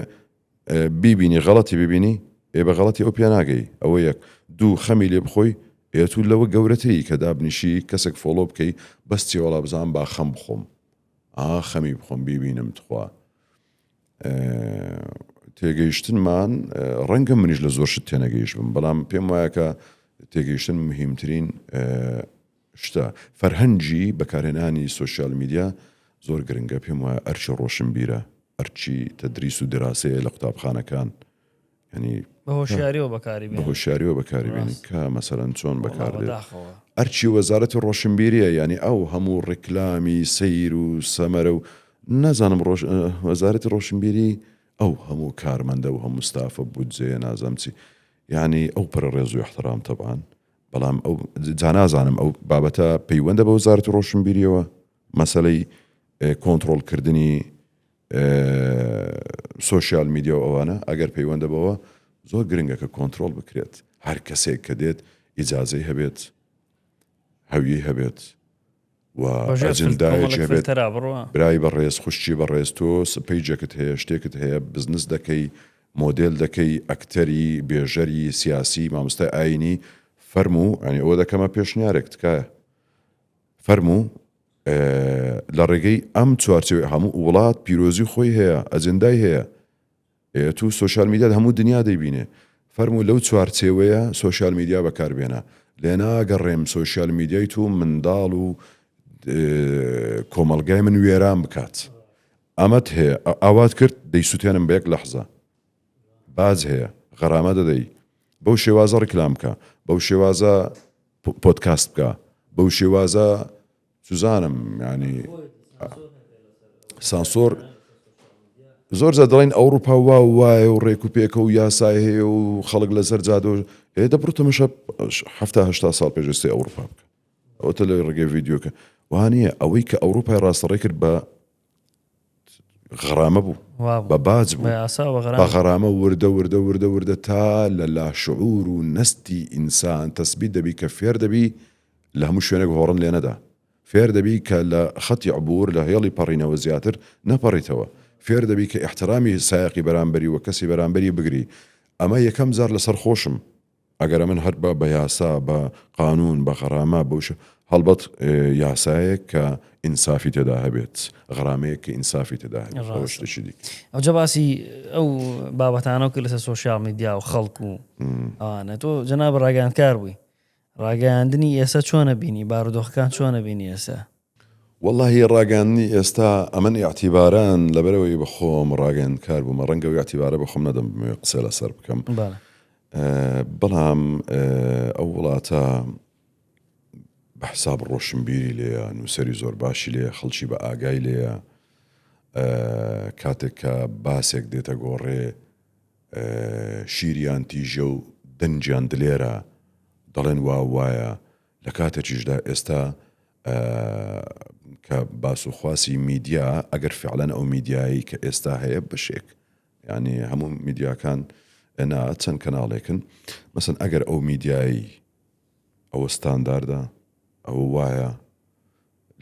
بیبینی غەڵەتی ببینی ئێ بە غەڵەتی ئەو پێناگەی ئەوە یەک دوو خەمی لێ بخۆی ئێ تو لەوە گەورەتری کە دابنیشی کەسێک follow بکەی بەس چێوەڵا بزانم با خەم بخۆم ئا خەمی بخۆم بیبینم تخوا تێگەیشتنمان ڕەنگە منیش لە زۆر شت تێنەگەیشت بم بەڵام پێم وایە کە تێگەیشتن مهمترین شتە فەرهەنگی بەکارهێنانی سوسیال میدیا زۆر گرنگە پێم وایە ئەرچی ڕۆشنبیرە ئەرچی تەدریس و دراسەیە لە قوتابخانەکان ینی بە هۆشیاریەوە بەکاری بە هۆشیاریەوە بەکاری بێنی کە مەسەرەن چۆن بەکاردێت ئەرچی وەزارەتی ڕۆشنبیریە ینی ئەو هەموو ڕیکلامی سەیر و سەمەرە و نازانم ڕۆژ وەزارەتی ڕۆشنبیری ئەو هەموو کارمەندە و هەموو ستافە بودجەیە نازانم چی یعنی ئەو پەرە ڕێز و احترام تەبان بەڵام ئەو جا نازانم ئەو بابەتە پەیوەندە بە وەزارەتی ڕۆشنبیریەوە مەسەلەی کۆنتڕۆڵکردنی سۆشیال میدیا و ئەوانە ئەگەر پەیوەندە بەوە زۆر گرنگە کە کۆنترۆڵ بکرێت هەر کەسێک کە دێت ئیجازەی هەبێت هەویەی هەبێت و ئەجندایەکی هەبێت برای بەڕێز خوشکی بەڕێز تۆ page ێکت هەیە شتێکت هەیە بزنس دەکەی مۆدێل دەکەی ئەکتەری بێژەری سیاسی مامۆستای ئاینی فەرموو ئەنی ئەوە دەکەمە پێشنیارێک تکایە فەرموو لە ڕێگەی ئەم چوارچێوەی هەموو وڵات پیرۆزی خۆی هەیە ئەجندای هەیە ئێ تو سۆشیال میدیا هەموو دنیا دەیبینێ فەرموو لەو چوارچێوەیە سۆشیال میدیا بەکاربێنە لێناگەڕێم سۆشیال میدیای تو منداڵ و کۆمەڵگای من وێران بکات ئەمەت هەیە ئاوات کرد دەیسووتێنم بە یەک لەحزە باج هەیە غەرامە دەدەی بەو شێوازە ڕیکلام بکە بەو شێوازە پۆدکاست بکە بەو شێوازە سوزانم ینی سانسۆر زۆر جا دەڵێن ئەوروپا وا وایە و ڕێک و پێکە و یاسای هەیە و خەڵک لەسەر جادۆ ئێ دەبڕ تەمەشا هەشتا ساڵ پێش ئێستای ئەوروپا بکە ئەوەتە لە ڕێگەی ڤیددیوکە وانە ئەوەی کە ئەوروپای ڕاستەڕێ کرد بە غەرامە بوو بە باج بوو بە غەرامە وردە وردە وردە وردە تا لە لاشعور و نەستی ئینسان تەسبیت دەبی کە فێر دەبی لە هەموو شوێنێک هۆڕن لێ نەدا فێر دەبی کە لە خەتی عبور لە هێڵی پەڕینەوە زیاتر نەپەڕیتەوە فێر دەبی کە ئیحترامی سایەقی بەرامبەری و کەسی بەرامبەری بگری ئەمە یەکەم جار لەسەر خۆشم ئەگەر ئەمن هەر بە بە یاسا بە قانوون بە غەرامە بەو شێ هەڵبەت یاسایەک کە ئینسافی تێدا هەبێت غەرامەیەک کە ئینسافی تێدا هەبێت ئەوە ڕاستە شتێکی دیکە. ئەوجا باسی ئەو بابەتانەو کرد لەسەر سۆشیال میدیا و خەڵک و ئەوانە تۆ جەنابت ڕاگەیاندکار بووی ڕاگەیاندنی ئێستا چۆنە بینی بارودۆخەکان چۆنە بینی ئێستا؟ وەڵاهی ڕاگەیاندنی ئێستا ئەمن ئیعتیباران لەبەرئەوەی بە خۆم ڕاگەیاندکار بوومە ڕەنگە ئەو ئیعتیبارە بە خۆم نەدەم بمەوێ قسە لەسەر بکەم بەڵام ئەو وڵاتە. بە حساب ڕۆشنبیری لێیە، نووسەری زۆر باشی لێیە، خەڵکی بە ئاگای لێیە. کاتێک کە باسێک دێتە گۆڕێ شیریان تیژە و دەنگیان دلێرە، دەڵێن وا وایە، لە کاتێکیشدا ئێستا کە باس و خواسی میدیا ئەگەر فعلەن ئەو میدیایی کە ئێستا هەیە بەشێک یعنی هەموو میدیاکان نا چەند کەناڵێکن مەسن ئەگەر ئەو میدیایی ئەوە ستانداردە ئەوە وایە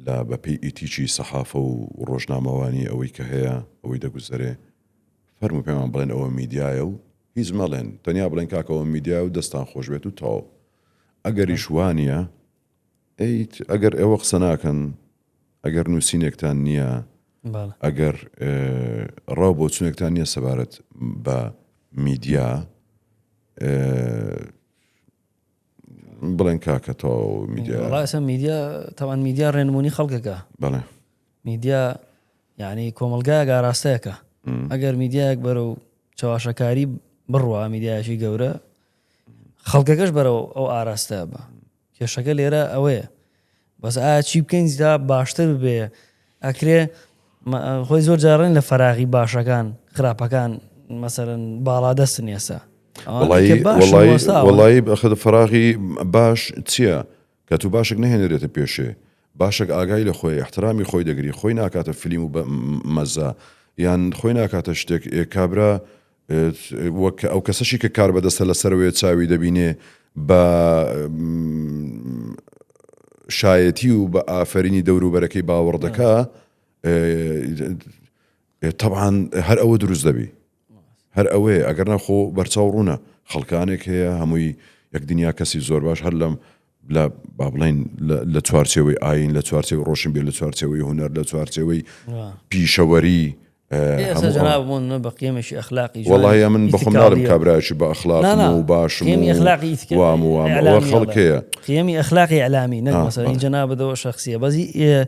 لە بەپێی ئیتیکی سەحافە و ڕۆژنامەوانی ئەوەی کە هەیە ئەوەی دەگوزەرێ فەرموو پێمان بڵێن ئەوە میدیایە و هیچ مەڵێن تەنیا بڵێن کاکە ئەوە میدیایە و دەستان خۆش بێت و تەواو ئەگەریش وانییە ئەی ئەگەر ئێوە قسە ناکەن ئەگەر نووسینێکتان نییە ئەگەر ڕاو بۆچونێکتان نییە سەبارەت بە میدیا بڵێن کاکە تەواو میدیا وەڵا ئێستا میدیا تەوان میدیا ڕێنمونی خەڵکەکە بەڵێ میدیا یعنی کۆمەڵگایەک ئاراستەیەکە ئەگەر میدیایەک بەرەو چەواشەکاری بڕوا میدیایەکی گەورە خەڵکەکەش بەرەو ئەو ئاراستە بە کێشەکە لێرە ئەوەیە بەس ئایا چی بکەین تا باشتر ببێ ئەکرێ خۆی زۆر جارڕێن لە فەراغی باشەکان خراپەکان مەسەرەن باڵا دەستن ئێستا وڵی بەخە فراغی باش چییە کە تو باشێک نهێنرێتە پێشێ باشێک ئاگای لە خۆی احترامی خۆی دەگری خۆی ناکاتە فلیم و مەزە یان خۆی ناکاتە شتێک کابرا وەک ئەو کەسەشی کە کار بەدەستە لە سەرەوەیە چاوی دەبینێ بە شایەتی و بە ئافرینی دەوروبەرەکەی باوەڕ دەکا تەبعاان هەر ئەوە دروست دەبی هەر ئەوەیە ئەگەر ناخۆ بەرچاو ڕوونە خەڵکانێک هەیە هەمووی یەک دنیا کەسی زۆر باش هەر لەم لە با بڵێین لە چوارچێوەی ئایین، لە چوارچێوەی ڕۆشنبیر، لە چوارچێوەی هونەر، لە چوارچێوەی پیشەوەری ئێستا جەناب بۆ نمونە بە قیەمێکی ئەخلاقی جوان وەڵاهی ئەمن بە خۆم ناڵێم ئیتیکاڵییە. کابرایەکی بە ئەخلاقم نا نا و باشم قیەمی و ئەخلاقی ئیتیکە وام و وام ئەوە ئیعلامی ئەڵێم خەڵکەیە. قیەمی ئەخلاقی ئیعلامی نەک ئا مەسەلەن ئی بەڵێ. جەنابت ئەوە شەخسییە بەس ئی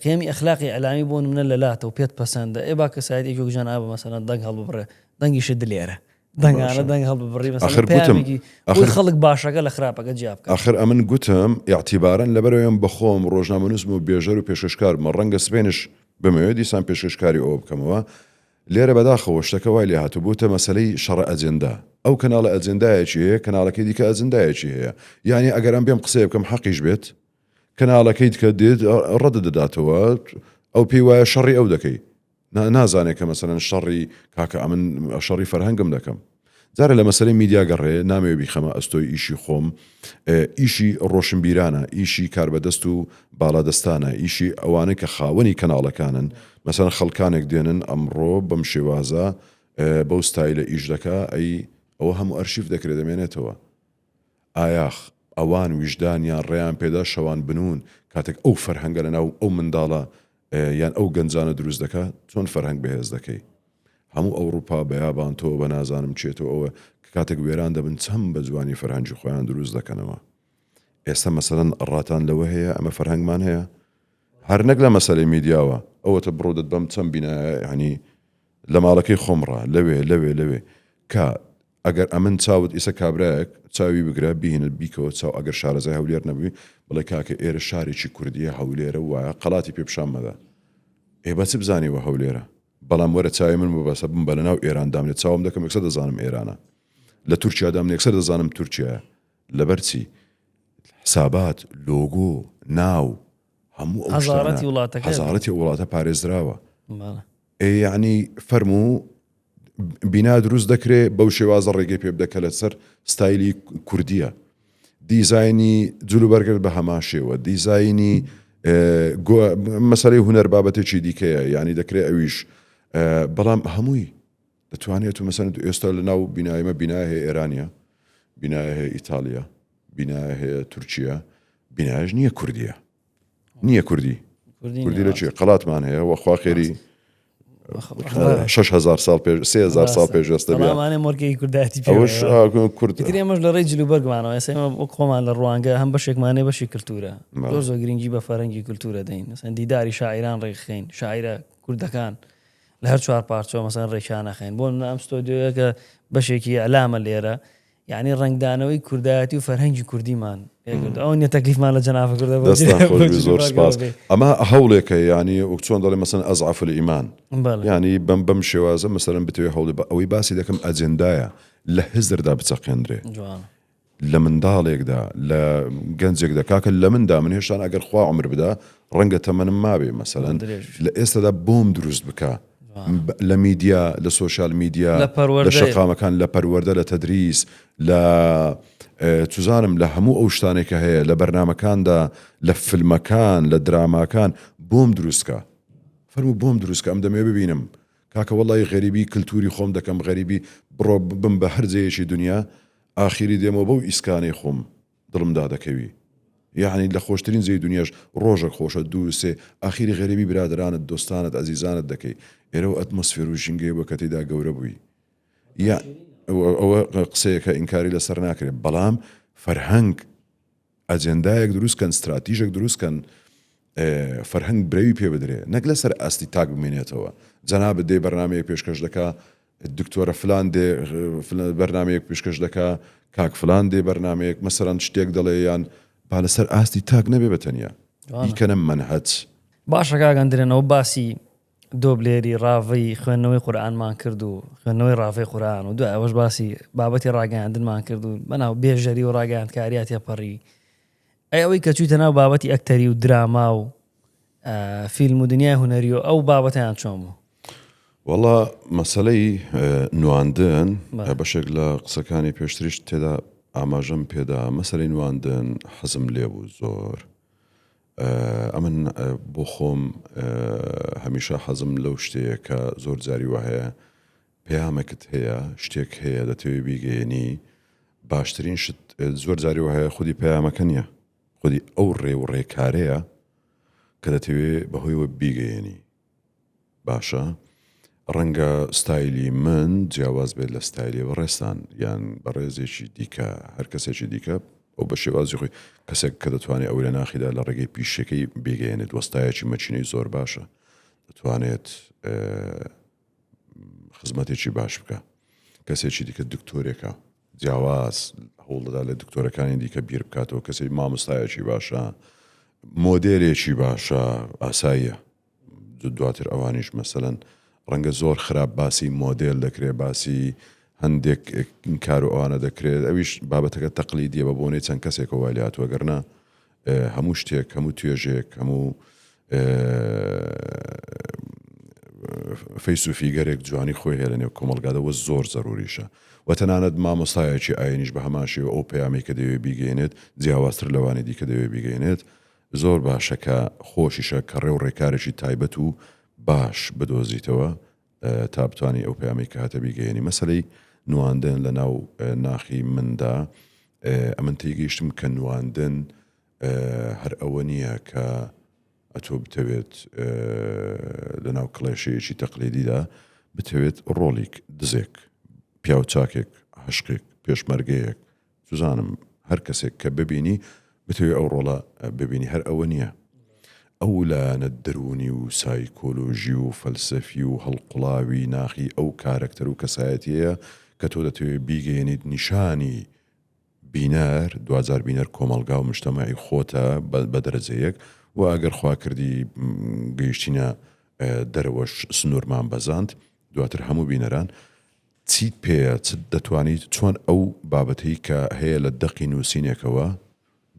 قیەمی ئەخلاقی ئیعلامی بۆ نمونە لە لاتە و پێت پەسەندە ئێ با کەسایەتیەکی وەک جەنابت مەسەلەن دەنگ هەڵببڕێ دەنگیشت دلێرە دەنگانە باشە دەنگ هەڵببڕی مەسەلەن ئاخر گوتم پەیامێکی بۆی ئاخر خەڵک باشەکە لە خراپەکە جیا بکاتەوە. ئاخر ئەمن گوتم ئیعتیبارەن لەبەرئەوەی ئەم بەخۆم ڕۆژنامەنووسم و بێژەر و پێشکەشکارمە ڕەنگە سبەینش بمەوێ دیسان پێشکەشکاری ئەوە بکەمەوە لێرە بەداخەوە شتەکە وای لێهاتوو بووتە مەسەلەی شەڕە ئەجێندا ئەو کەناڵە ئەجێندایەکی هەیە کەناڵەکەی دیکە ئەجندایەکی هەیە یانی ئەگەر ئەم بێم قسەیە بکەم حەقیش بێت کەناڵەکەی دیکە دێت ڕەدت دەداتەوە ئەو پێی وایە شەڕی ئەو دەکەی نازانێ کە مەسەلەن شەڕی کاکە ئەمن شەڕی فەرهەنگم دەکەم جارە لە مەسەلەی میدیا گەڕێ نامەوێ بیخەمە ئەستۆی ئیشی خۆم ئیشی ڕۆشنبیرانە ئیشی کاربەدەست و باڵادەستانە ئیشی ئەوانەی کە خاوەنی کەناڵەکانن مەسەن خەڵکانێک دێنن ئەمڕۆ بەم شێوازە بەو ستایلە ئیش دەکا ئەی ئەوە هەموو ئەرشیف دەکرێت دەمێنێتەوە ئایاخ ئەوان ویژدانیان ڕێیان پێدا شەوان بنوون کاتێک ئەو فەرهەنگە لەناو ئەو منداڵە یان ئەو گەنجانە دروست دەکا چۆن فەرهەنگ بەهێز دەکەی هەموو ئەوڕوپا بەیابان تۆ بە نازانم چێ تۆ ئەوە کە کاتێک وێران دەبن چەند بە جوانی فەرهەنگی خۆیان دروست دەکەنەوە ئێستا مەسەلەن ڕاتان لەوە هەیە ئەمە فەرهەنگمان هەیە هەر نەک لە مەسەلەی میدیاوە ئەوەتە بڕۆ دەتبەم چەند بینایە یعنی لە ماڵەکەی خۆم ڕا لەوێ لەوێ لەوێ کە ئەگەر ئەمن چاوت ئیسە کابرایەک چاوی بگرە بیهێنە بیکەوە چاو ئەگەر شارەزای هەولێر نەبووی بڵێ کاکە ئێرە شارێکی کوردیە هەولێرە وایە قەڵاتی پێ پیشان مەدە ئێ بە چ بزانێ وە هەولێرە بەڵام وەرە چاوی من ببەسە بم بە لەناو ئێران دامنێ چاوم دەکەم یەکسەر دەزانم ئێرانە لە تورکیا دامنێ یەکسەر دەزانم تورکیایە لەبەر چی حسابات لۆگۆ ناو هەموو ئەو حەزارەتی وڵاتەکە حەزارەتی ئەو وڵاتە پارێزراوە ئێ یەعنی فەرموو بینا دروست دەکرێ بەو شێوازە ڕێگەی پێ بدە کە لەسەر ستایلی کوردیە دیزایانی جلوبەرگرت بە هەمان شێوە دیزایانی مەسەرەی هوەر بابەتێکی دیکەیە یعنی دەکرێت ئەویش بەڵام هەمووی دەتوانێت و مەسەن ئێستا لە ناو بینایمە بینای هەیە ئێرانە بینای هەیە ئیتالیا بینای هەیە تورکیا بینایش نییە کوردیە نییە کوردی کوردی لە چێ قەڵاتمان هەیە وەخوا خێری 6هزار ساڵ پێش 3000 ساڵ پێش ئێستا بێمانێ مۆرکەی کوردایەتی ئەوش کورد تر ئێمەش لە ڕێی جلوبەرگمانەوە ئێستا ئێمە وەک خۆمان لە ڕوانگە هەم بەشێکمانێ بەشی کللتورە زۆر زۆر گرنگی بە فەرەنگی کللتورە دەین مەسەن دیداری شاعیران ڕێکخین شاعیرە کوردەکان لە هەر چوار پارچەوە مەسەن ڕێکیانەخەین بۆ ئەم ستۆدیۆیەکە بەشێکی ئەلامە لێرە یعنی ڕەنگدانەوەی کوردایەتی و فەرهەنگی کوردیمان. ئەو نیە تەکلیفمان لە جەنابت کردە بۆ دەستان جناب- خۆش بۆ بێ زۆر جنابەکەوە سپاس بێ. ئەمە هەوڵێکە یعنی وەک چۆن دەڵێ مەسەن ئەزعف الئیمان بەڵێ. یعنی بەم بەم شێوازە مەسەلەن بتەوێ هەوڵی بە ئەوەی باسی دەکەم ئەجێندایە لە هزردا بچەقێنرێ جوانە. لە منداڵێکدا لە گەنجێکدا کاکە لە مندا من هێشتان ئەگەر خوا عمر بدا ڕەنگە تەمەنم مابێ مەسەلەن درێژ. لە ئێستادا بۆم دروست بکە لە میدیا لە سۆشیال میدیا لە پەروەردە لە شەقامەکان لە پەروەردە لە تەدریس لە چوزانم لە هەموو ئەو شتانێک کە هەیە لە بەرنامەکاندا لە فیلمەکان لە دراماکان بۆم دروستکە فەرموو بۆم دروستکە ئەم دەمێ ببینم کاکە وەڵی غەریبی کللتوری خۆم دەکەم غەریبی بڕۆ بم بە هەر جێیەکی دنیا ئاخیری دێمەوە بەو ئیسکانەی خۆم دڵم دادەکەوی یەعنی لە خۆشترین جێی دونیاش ڕۆژەک خۆشە دوو سێ ئاخیری غەریبی برادەرانت دۆستانت ئەزیزانت دەکەی ئێرە و ئەتمۆسفێر و ژینگەیە بووە کە تێیدا گەورە بووی یا ئەوە قسەیەکە ئینکاری لەسەر ناکرێت بەڵام فەرهەنگ ئەجێندایەک دروست کەن ستراتیژێک دروست کەن فەرهەنگ برەوی پێ بدرێ نەک لەسەر ئاستی تاک بمێنێتەوە جەنابت دێ بەرنمەیەک پێشکەش دەکا دکتۆرە فلان دێ بەرنمەیەک پێشکەش دەکا کاک فلان دێ بەرنمەیەک مەسەرەن شتێک دەڵێ یان با لەسەر ئاستی تاک نەبێ بە تەنیا بیکەنە مەنهەج. باشە کاک ئەندرێن ئەوە باسی دۆبلێری ڕاڤەی خوێندنەوەی قورئانمان کرد و خوێندنەوەی ڕاڤەی قورئان و دوای ئەوەش باسی بابەتی ڕاگەیاندنمان کرد و بەناو بێژەری و ڕاگەیاندکاریا تێپەڕی ئەی ئەوەی کە چوویتە ناو بابەتی ئەکتەری و دراما و فیلم و دنیای هونەری و ئەو بابەتیان چۆن بوو؟ وەڵا مەسەلەی نواندن بەشێک لە قسەکانی پێشتریش تێدا ئاماژەم پێدا مەسەلەی نواندن حەزم لێ بوو زۆر ئەمن بۆ خۆم هەمیشە حەزم لەو شتەیە کە زۆر جاری وە هەیە پەیامێکت هەیە شتێک هەیە دەتەوێ بیگەیەنی باشترین شت زۆر جاری وە هەیە خودی پەیامەکە نییە خودی ئەو ڕێ و ڕێکارەیە کە دەتەوێ بەهۆیەوە بیگەیەنی باشە ڕەنگە ستایلی من جیاواز بێت لە ستایلی بەڕێزتان یان بەڕێزێکی دیکە هەر کەسێکی دیکە ئەو بە شێوازی خۆی کەسێک کە دەتوانێت ئەو لە ناخیدا لە ڕێگەی پیشەکەی بێگەیەنێت وەستایەکی مەچینەی زۆر باشە دەتوانێت خزمەتێکی باش بکە کەسێکی دیکە دکتۆرێکە جیاواز هەوڵدەدا لە دکتۆرەکانی دیکە بیر بکاتەوە کەسی مامۆستایەکی باشە مۆدێلێکی باشە ئاساییە دواتر ئەوانیش مەسەلەن ڕەنگە زۆر خراپ باسی مۆدێل دەکرێت باسی هەندێک کار و ئەوانە دەکرێت ئەویش بابەتەکە تەقلیدیە بە بۆنەی چەند کەسێکەوە وای لێهاتووە گەرنا هەموو شتێک هەموو توێژێک هەموو فەیس و فیگەرێک جوانی خۆی هەیە لە نێو کۆمەڵگادا وە زۆر زەروریشە و تەنانەت مامۆستایەکی ئاینیش بە هەمان شێوە ئەو پەیامەی کە دەیەوێت بیگەیەنێت جیاوازتر لەوانی دیکە دەیەوێت بیگەیەنێت زۆر باشە کە خۆشیشە کە ڕێ و ڕێکارێکی تایبەت و باش بدۆزیتەوە تا بتانی ئەو پەیامەی کە هەتە بیگەیەنی. مەسەلەی نواندن لە ناو ناخی مندا ئەمن تێگەیشتم کە نواندن هەر ئەوە نییە کە ئەتۆ بتەوێت لە ناو کڵێشەیەکی تەقلیدیدا بتەوێت ڕۆڵیک دزێک پیاو چاکێک عاشقێک پێشمەرگەیەک سوزانم هەر کەسێک کە ببینی بتەوێ ئەو ڕۆڵە ببینی هەر ئەوە نییە ئەو لایەنە دەروونی و سایکۆلۆژی و فەلسەفی و هەڵقوڵاوی ناخی ئەو کارەکتەر و کەسایەتیەیە کە تۆ دەتەوێ بیگەیەنیت نیشانی بینەر دواجار بینەر کۆمەڵگا و مجتەمەعی خۆتە بە دەرەجەیەک و ئەگەر خوا کردی گەیشتینە دەرەوەش سنوورمان بەزاند دواتر هەموو بینەران چیت پێیە چ دەتوانیت چۆن ئەو بابەتەی کە هەیە لە دەقی نووسینێکەوە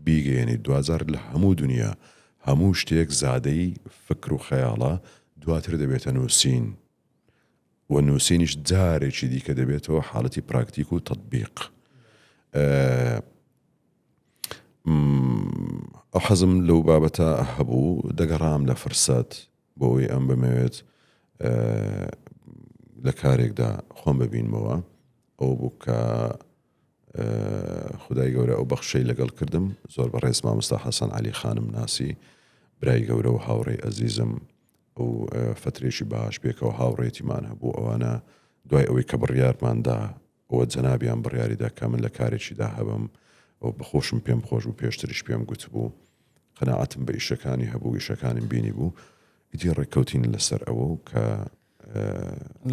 بیگەیەنیت دواجار لە هەموو دونیا هەموو شتێک زادەی فکر و خەیاڵە دواتر دەبێتە نووسین و نووسینیش جارێکی دیکە دەبێتەوە حاڵەتی پراکتیک و تەتبیق ئەو حەزم لەو بابەتە هەبوو دەگەڕام لە فرسەت بۆ ئەوەی ئەم بمەوێت لە کارێکدا خۆم ببینمەوە ئەوە بوو کە خدای گەورە ئەو بەخشەی لەگەڵ کردم زۆر بە ڕێز مامۆستا حەسەن علی خانم ناسی برای گەورە و هاوڕێی ئەزیزم ئەو فترێکی باش پێکەوە هاوڕێتیمان هەبوو ئەوانە دوای ئەوەی کە بڕیارماندا ئەوە جەنابیان بڕیاریدا کە من لە کارێکیدا هەبم ئەو بەخۆشم پێم خۆش بوو پێشتریش پێم گوتبوو قەناعەتم بە ئیشەکانی هەبوو ئیشەکانیم بینی بوو ئیدی ڕێککەوتین لەسەر ئەوە و کە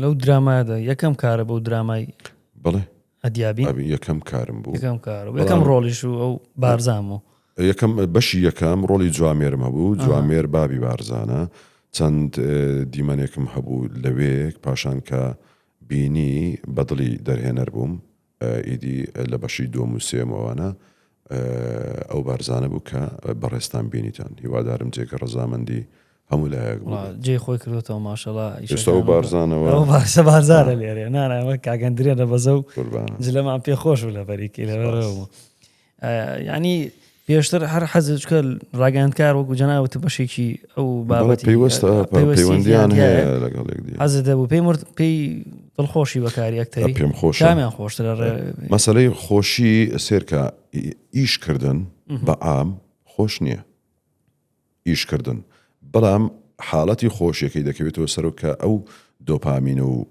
لەو درامایەدا یەکەم کارە بەو درامای بەڵێ. ئەدیابین ئەبی یەکەم کارم بوو یەکەم کار و یەکەم ڕۆڵیش و ئەو بارزان بوو. یەکەم بەشی یەکەم ڕۆڵی جوامێرم هەبوو جوامێر بابی بارزانە چەند دیمەنێکم هەبوو لەوێ پاشان کە بینی بەدڵی دەرهێنەر بووم ئیدی لە بەشی دووەم و سێیەم و ئەوانە ئەو بارزانە بوو کە بەڕێزتان بینیتان هیوادارم جێگە ڕەزامەندی هەموو لایەک بوو جێی خۆی کردوتەوە ماشەڵا ئێستا ئەو بارزانەوە ئەو بارزە بارزانە لێرێ نانەوە کاگەندرێنە بەزە و جلەمان پێ خۆش بوو لە بەریکی لەبەرەوە بوو ینی پێشتر هەر حەزت چکە ڕاگەیاندکار وەکو جەناوت بەشێکی ئەو بابەتی پەیوەستە پەیوەندیان هەیە لەگەڵ یەکدی حەزت دەبوو پێی مرد پێی دڵخۆشی بەکاری ئەکتەری پێم خۆش کامیان خۆشترە ڕێ مەسەلەی خۆشی سێرکە ئیش کردن بە عام خۆش نییە ئیش کردن بەڵام حاڵەتی خۆشیەکەی دەکەوێتەوە سەرەوە کە ئەو دۆپامین و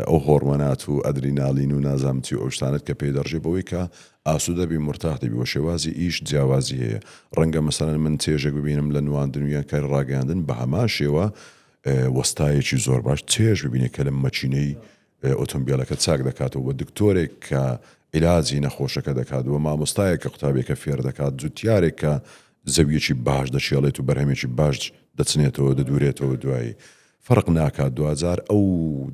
ئەو هۆڕمۆنات و ئەدریناڵین و نازانم چی و ئەو شتانەت کە پێی دەڕژێ بەوەی کە ئاسوودە بی مورتاح دەبی وە شێوازی ئیش جیاوازی هەیە ڕەنگە مەسەلەن من چێژێک ببینم لە نواندن و یان کاری ڕاگەیاندن بە هەمان شێوە وەستایەکی زۆر باش چێژ ببینێ کە لە مەکینەی ئۆتۆمبێلەکە چاک دەکاتەوە و دکتۆرێک کە عیلاجی نەخۆشەکە دەکات و مامۆستایەک کە قوتابیەکە فێر دەکات، جوتیارێک کە زەویەکی باش دەکێڵێت و بەرهەمێکی باش دەچنێتەوە دەدورێتەوە دوایی فەرق ناکات دواجار ئەو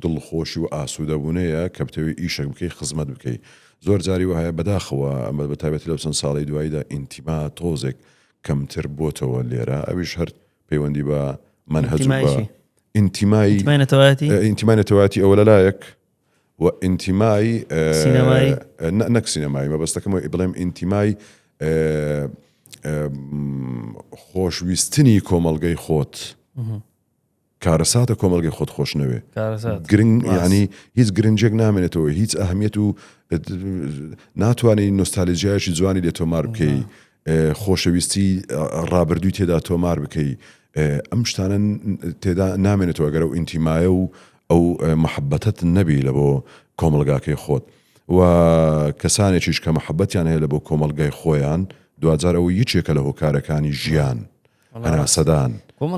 دڵخۆشی و ئاسوودەبوونەیە کە بتەوێت ئیشێک بکەی خزمەت بکەی زۆر جاری وەهایە بەداخەوە ئەمە بەتایبەتی لەو چەند ساڵەی دواییدا ئینتیما تۆزێک کەمتر بۆتەوە لێرە ئەویش هەر پەیوەندی بە مەنهەج و بە ئینتیمای نەتەوایەتی ئینتیمای نەتەوایەتی ئەوە لەلایەک و ئینتیمای سینەمایی نەک سینەمایی مەبەستەکەم بڵێم ئینتیمای خۆشویستنی کۆمەڵگەی خۆت کارەساتە کۆمەڵگەی خۆت خۆش نەوێ گرنگ ینی هیچ گرنجێک نامێنێتەوە هیچ ئەهمیەت و ناتوانانی نۆستالیجیایشی جوانی لێ تۆمار بکەی خۆشەویستی ڕابردووی تێدا تۆمار بکەی ئەم شتانە تێدا نامێنێتەوە ئەگەر ئەو ئینتیمایە و ئەو محەبەتەت نەبی لە بۆ کۆمەڵگاکەی خۆت و کەسانێکیش کە محەبەتیان هەیە لە بۆ کۆمەڵگای خۆیان دواجار ئەوە یەکێکە لە هۆکارەکانی ژیان هەناسەدان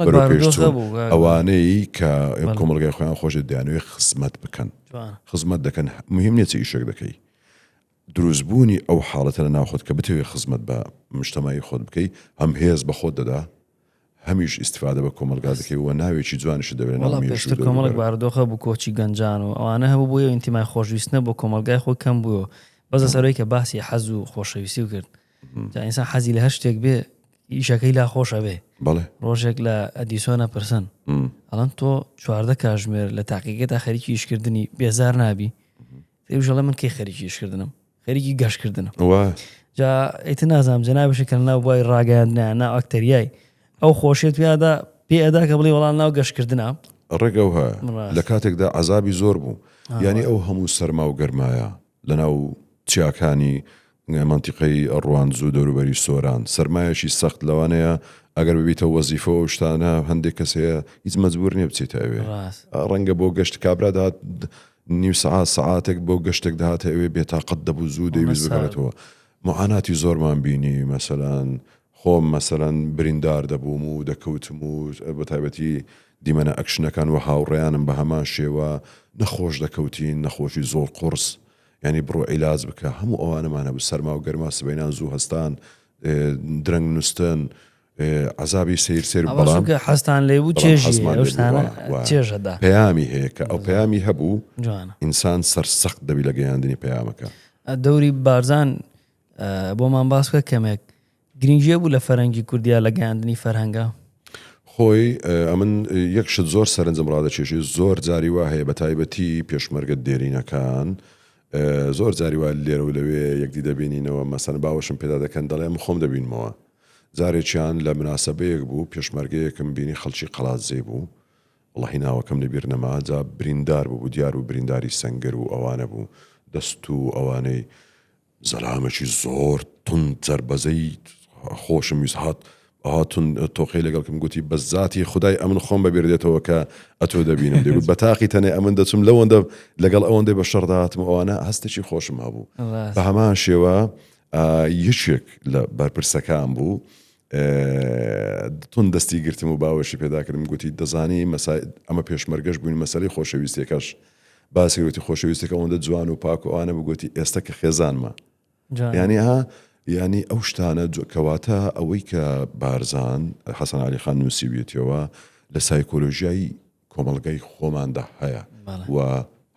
بەرەوپێشچوون ئەوانەی کە کۆمەڵگای خۆیان خۆشە دەیانەوێت خزمەت بکەن خزمەت دەکەن مهم نیە چ ئیشێک دەکەی دروستبوونی ئەو حاڵەتە لە ناو خۆت کە بتەوێت خزمەت بە مجتەمەعی خۆت بکەی هەم هێز بە خۆت دەدا هەمیش ئیستفادە بە کۆمەڵگا دەکەی و ناوێکی جوانیشت دەبێت لە ناو وەڵا مێژوو پێشتر دەوروبەرت. کۆمەڵێک بارودۆخ هەبوو کۆچی گەنجان و ئەوانە هەبوو بۆیە ئینتیمای خۆشویستنە بۆ کۆمەڵگای خۆی کەم بووەوە بەس لەسەر ئەوەی کە باسی حەز و خۆشەویستی و کرد جا ئینسان حەزی لە هەر شتێک بێ ئیشەکەی لا خۆشە بێ بەڵێ ڕۆژێک لە ئەدیسۆنە پرسن ئەڵەن تۆ 14 کاژمێر لە تاقیگەدا خەریکی ئیشکردنی بێزار نابی ئەویش ئەڵێ من کەی خەریکی ئیشکردنم خەریکی گەشتکردنم جا ئیتر نازانم جەنابیشی کە ناو بواری ڕاگەیاندنە ناو ئەکتەریای ئەو خۆشیت پیادا پێ ئەدا کە بڵێ وەڵام ناو گەشتکردنە ڕێک ئەو هەیە لە کاتێکدا عەزابی زۆر بوو یعنی ئەو هەموو سەرما و گەرمایە لە ناو چیاکانی مەنتیقەی ڕواندز و دەوروبەری سۆران سەرمایەکی سەخت لەوانەیە ئەگەر ببیتە وەزیفە و شتانە هەندێک کەس هەیە هیچ مەجبور نییە بچێتە ئەوێ ڕەنگە بۆ گەشت کابرا دەهات نیو سەعات سەعاتێک بۆ گەشتێک دەهاتە ئەوێ بێتاقەت دەبوو زوو دەیویست بگەڕێتەوە معاناتی زۆرمان بینی مەسەلەن خۆم مەسەلەن بریندار دەبووم و دەکەوتم و بە تایبەتی دیمەنە ئەکشنەکان و هاوڕێیانم بە هەمان شێوە نەخۆش دەکەوتین نەخۆشی زۆر قوڕس یانی بڕۆ عیلاج بکە هەموو ئەوانەمان هەبوو سەرما و گەرما سبەینان زوو هەستان درەنگ نوستن عەزابی سەیر سەیر ئەوە بەڵام چونکە حەزتان لێ بوو بەڵام چێژی حەزمان ئەو لێ بوو شتانە وا وایە چێژ ئەدا پەیامی هەیە کە ئەو پەیامی هەبوو جوانە ئینسان سەرسەخت دەبی لە گەیاندنی پەیامەکە. دەوری بارزان بۆمان باس بکە کەمێک گرنگی هەبوو لە فەرەنگی کوردیا لە گەیاندنی فەرهەنگا؟ خۆی ئەمن یەک شت زۆر سەرنجم ڕادەکێشێ زۆر جاری وا هەیە بە تایبەتی پێشمەرگە دێرینەکان زۆر جاری وا لێرە و لەوێ یەکدی دەبینینەوە مەسەن باوەشم پێدا دەکەن دەڵێ من خۆم دەبینمەوە جارێکیان لە مناسەبەیەک بوو پێشمەرگەیەکم بینی خەڵکی قەڵادزێ بوو وەڵاهی ناوەکەم لەبیر نەما جا بریندار بوو دیار بوو برینداری سەنگەر و ئەوانە بوو دەست و ئەوانەی زەلامێکی زۆر توند زەربەزەی خۆشم ویست هات ئەها توند تۆقەی لەگەڵ کردم گوتی بە زاتی خودای ئەمن خۆم بەبیر دێتەوە کە ئەتۆ دەبینم دەگوت بە تاقی تەنێ ئەمن دەچم لەوەندە لەگەڵ ئەوەندەی بە شەڕ دەهاتم و ئەوانە هەستێکی خۆشم هەبوو بە هەمان شێوە یەکێک لە بەرپرسەکان بوو توند دەستی گرتم و باوەشی پێداکردم گوتی دەزانی مەسای ئەمە پێشمەرگەش بووین مەسەلەی خۆشەویستیەکەش. باسی وتی خۆشەویستەکە ئەوەندە جوان و پاک و ئەوانە بگوتی ئێستا کە خێزانمە یانی ها یانی ئەو شتانە کەواتە ئەوەی کە بارزان حەسەن علی خان نووسیویەتەوە لە سایکۆلۆژیای کۆمەڵگای خۆماندا هەیە و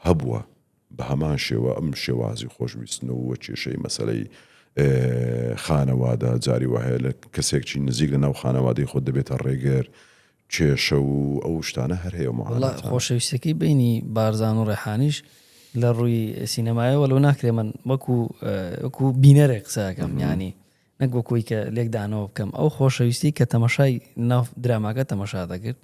هەبووە بە هەمان شێوە ئەم شێوازی خۆشویستنەوە و کێشەی مەسەلەی خانەوادە جاری وە هەیە لە کەسێک چی نزیک لە ناو خانەوادەی خۆت دەبێتە ڕێگر کێشە و ئەو شتانە هەر هەیە وەڵا خۆشەویستەکەی بینی بارزان و ڕێحانیش لە ڕووی سینەمایەوە لەو ناکرێ من وەکو وەکو بینەرێک قسەکەم ینی نەک وەکوی کە لێکدانەوە بکەم ئەو خۆشەویستی کە تەمەشای ناو دراماکە تەمەشا دەکرد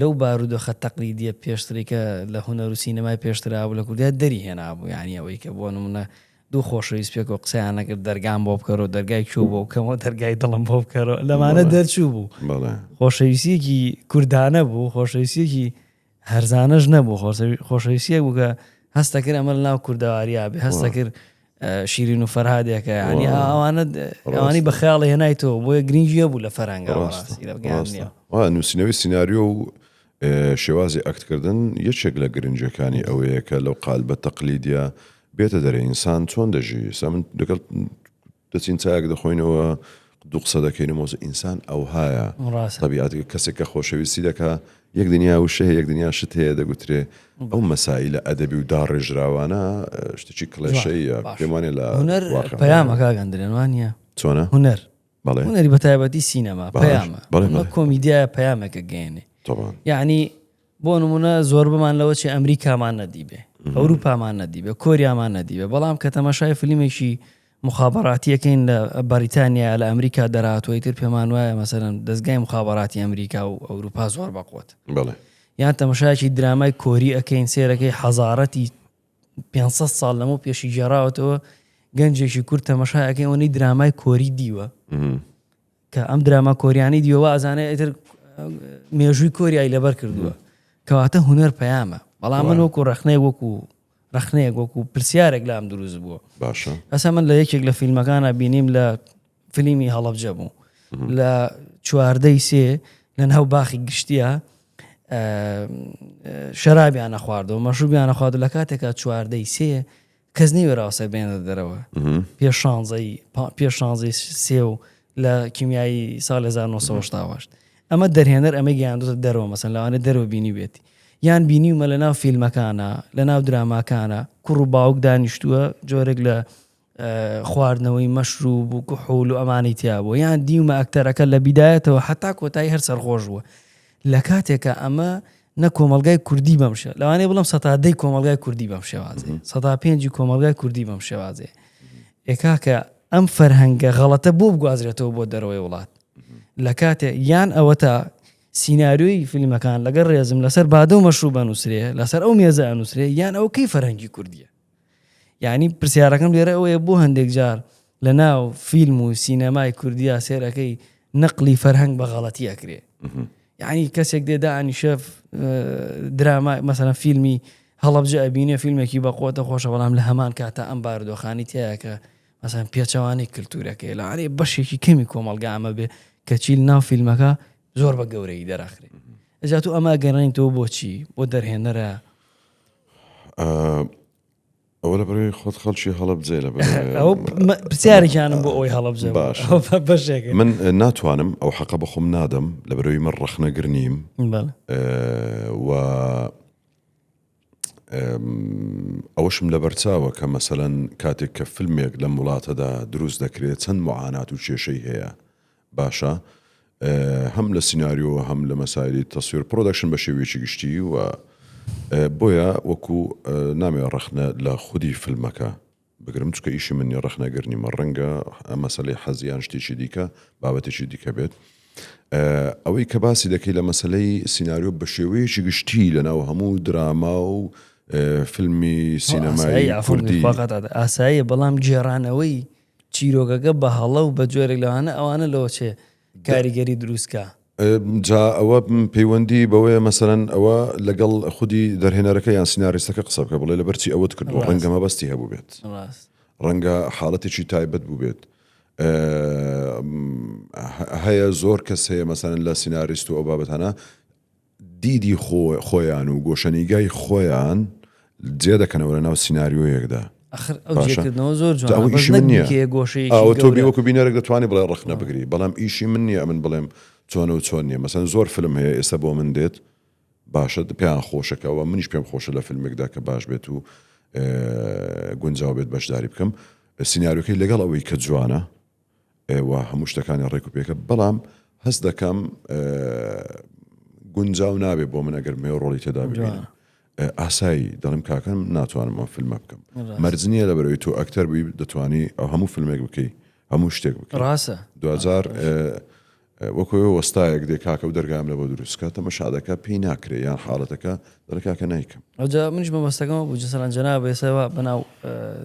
لەو بارودۆخە تەقلیدیە پێشترەی کە لە هونەر و سینەمای پێشترا بوو لە کوردیا دەری هێنابوو یانی ئەوەی کە بۆ نمونە دوو خۆشەویست پێکەوە قسەیان نەکرد دەرگام بۆ بکەرەوە دەرگای کوێ بۆ بکەمەوە دەرگای دڵم بۆ بکەرەوە لەمانە دەرچوو بوو خۆشەویستیەکی کوردانە بوو خۆشەویستیەکی هەرزانەش نەبوو خۆشەویستیەک بوو کە هەستە کرد ئەمە لەناو کوردەواریا بێ هەستە کرد شیرین و فەرهادێکە ینی ئەوانە ئەوانی بە خەیاڵی هێنایتەوە بۆیە گرنگی هەبوو لە فەرهەنگا نووسینەوەی سیناریۆ و شێوازی ئەکتکردن یەکێک لە گرنگەکانی ئەوەیە کە لەو قالبە تەقلیدیە بێتە دەرێ ئینسان چۆن دەژی سا من لەگەڵ دەچین چایەک دەخۆینەوە دوو قسە دەکەین و مۆزە ئینسان ئەوهایە تەبیعەت کەسێک کە خۆشەویستی دەکا یەک دنیا وشە هەیە یەک دنیا شت هەیە دەگوترێ ئەو مەسایلە ئەدەبی و داڕێژراوانە شتێکی کڵێشەیە پێم وانیە لە هونەر پەیامە کاک ئەندرێن وانیە چۆنە هونەر بەڵێ هونەری بە تایبەتی سینەما پەیامە بەڵێ کۆمیدیایە پەیامێکە گەیەنێ یعنی بۆ نمونە زۆربەمان لەوە چێ ئەمریکامان نەدیبێ ئەوروپامان نەدیبێ کۆریامان نەدیبێ بەڵام کە تەماشای فلیمێکی مخابەراتیەکەین لە بەریتانیا لە ئەمریکا دەرهاتووە ئیتر پێمان وایە مەسەلەن دەزگای مخابەراتی ئەمریکا و ئەوروپا زۆر بەقوەت بەڵێ یان تەمەشایەکی درامای کۆری ئەەکەین سێرەکەی حەزارەتی 500 ساڵ لەمە پێشی گێڕاوەتەوە گەنجێکی کورد تەمەشایەکەی ئەوەی درامای کۆری دیوە کە ئەم دراما کۆریانی دیوە وا ئەزانێ ئیتر مێژووی کۆریای لەبەر کردووە کەواتە هونەر پەیامە بەڵام من وەکو ڕەخنەیەک وەکو ڕەخنەیەک وەکو پرسیارێک لام دروست بووە باشە ئەسا من لە یەکێک لە فیلمەکانە بینیم لە فیلمی هەڵەبجە بوو لە چواردەی سێ لە ناو باخی گشتیە شەرابیانە خواردەوە مەشروبیانە خواردو لە کاتێکا چواردەی سێ کەس نەیوێراوە سەر بێنە دەرەوە پێش شانزەی پێش شانزەی سێ و لە کیمیایی ساڵ 1970 ئەمە دەرهێنەر ئەمەی گەیاندوتە دەرەوە مەسەن لەوانە دەرەوە بینی بێتی یان بینیومە لە ناو فیلمەکانە لە ناو دراماکانە کوڕ و باوک دانیشتووە جۆرێک لە خواردنەوەی مەشروب و کحول و ئەمانەی تیا بووە یان دیومە ئەکتەرەکە لە بیدایەتەوە حتا کۆتایی هەر سەرخۆش بووە لە کاتێکا ئەمە نە کۆمەڵگای کوردی بەم شێ لەوانەیە بڵێم سەتا دەی کۆمەڵگای کوردی بەم شێوازێ سەتا پێنجی کۆمەڵگای کوردی بەم شێوازێ ئێ کاکە ئەم فەرهەنگە غەڵەتە بۆ بگوازرێتەوە بۆ دەرەوەی وڵات لە کاتێ یان ئەوەتا سیناریۆی فیلمەکان لەگەڵ ڕێزم لەسەر بادە و مەشروب ئەنووسرێ لەسەر ئەو مێزە ئەنووسرێ یان ئەو کەی فەرهەنگی کوردیە یعنی پرسیارەکەم لێرە ئەوەیە بۆ هەندێک جار لە ناو فیلم و سینەمای کوردیا سێرەکەی نەقلی فەرهەنگ بە غەڵەتی ئەکرێ یعنی کەسێک دێ دانیشە دراما مەسەلەن فیلمی هەڵەبجە ئەبینێ فیلمێکی بەقوتە خۆشە بەڵام لە هەمان کاتە ئەم بارودۆخانی تایە کە مەسەن پێچەوانەی کللتورەکەی لەوانەیە بەشێکی کەمی کۆمەڵگا ئەمە بێ کەچی ناو فیلمەکە زۆر بە گەورەی دەراخرێ ئەجا تو ئەمە گەڕێنیتەوە بۆچی بۆ دەرهێنەرە ئەوە لە بەرەوەی خۆت خەڵکی هەڵەبجەی لە ئەو پرسیارێکیانم بۆ ئەوەی هەڵەبجە باش بەشێک من ناتوانم ئەو حەقە بە خۆم نادەم لە بەرەوەی من ڕەخنەگر نیم و ئەوەشم لەبەرچاوە کە مەسەلەن کاتێک کە فیلمێک لەم وڵاتەدا دروست دەکرێت چەند معانات و کێشەی هەیە باشە هەم لە سیناریۆ هەم لە مەسایلی تەسویر production بە شێوەیەکی گشتی و بۆیە وەکو نامەوێ ڕەخنە لە خودی فیلمەکە بگرم چونکە ئیشی من نیە ڕەخنەگر نیمە ڕەنگە مەسەلەی حەز یان شتێکی دیکە بابەتێکی دیکە بێت ئەوەی کە باسی دەکەی لە مەسلەی سیناریۆ بە شێوەیەکی گشتی لە ناو هەموو دراما و فیلمی سینەمایی کوردی ئاساییە بەڵام گێڕانەوەی چیرۆکەکە بە هەڵە و بە جۆرێک لەوانە ئەوانە لەوە چێ کاریگەری دروستکە. جا ئەوە پەیوەندی بەوەیە مەسەلەن ئەوە لەگەڵ خودی دەرهێنەرەکە یان سیناریستەکە قسە بکە بڵێ لەبەرچی ئەوەت کردووە ڕەنگە مەبەستی هەبوو بێت ڕەنگە حاڵەتێکی تایبەت بوو بێت هەیە زۆر کەس هەیە مەسەلەن لە سیناریست و ئەو بابەتانە دیدی خۆیان و گۆشەنیگای خۆیان. جێ دەکەنەوە لە ناو سیناریۆیەکدا. ئەخر ئەو جێکردنەوە زۆر جوانە ئەوە ئیشی من نییە ئەوە تۆ بی وەکو بینەرێک دەتوانی بڵێ ڕەخنە بگری بەڵام ئیشی من نییە ئەمن بڵێم چۆنە و چۆن نییە مەسەن زۆر فلم هەیە ئێستا بۆ من دێت باشە پێیان خۆشەکەەوە منیش پێم خۆشە لە فیلمێکدا کە باش بێت و گونجاو بێت بەشداری بکەم سیناریۆکەی لەگەڵ ئەوەی کە جوانە و هەموو شتەکانی ڕێک و پێکە بەڵام هەست دەکەم گونجاو نابێ بۆ من ئەگەر مێ ڕۆڵی تێدا ببینم ئاسایی دەڵێم کاکەم ناتوانم ئەم فیلمە بکەم مەرج نییە لەبەرەوەی تۆ ئەکتەر بووی دەتوانی ئەو هەموو فیلمێک بکەی هەموو شتێک بکەی ڕاستە دواجار وەکو ئەوە وەستایەک دێ کاکە و دەرگام لە بۆ دروست کە تەمەشا دەکا پێی ناکرێ یان حاڵەتەکە دەڵێ کاکە نایکەم. ئەوجا منیش مەبەستەکەم ئەوە بوو جەسەلەن جەناب ئێستا وا بەناو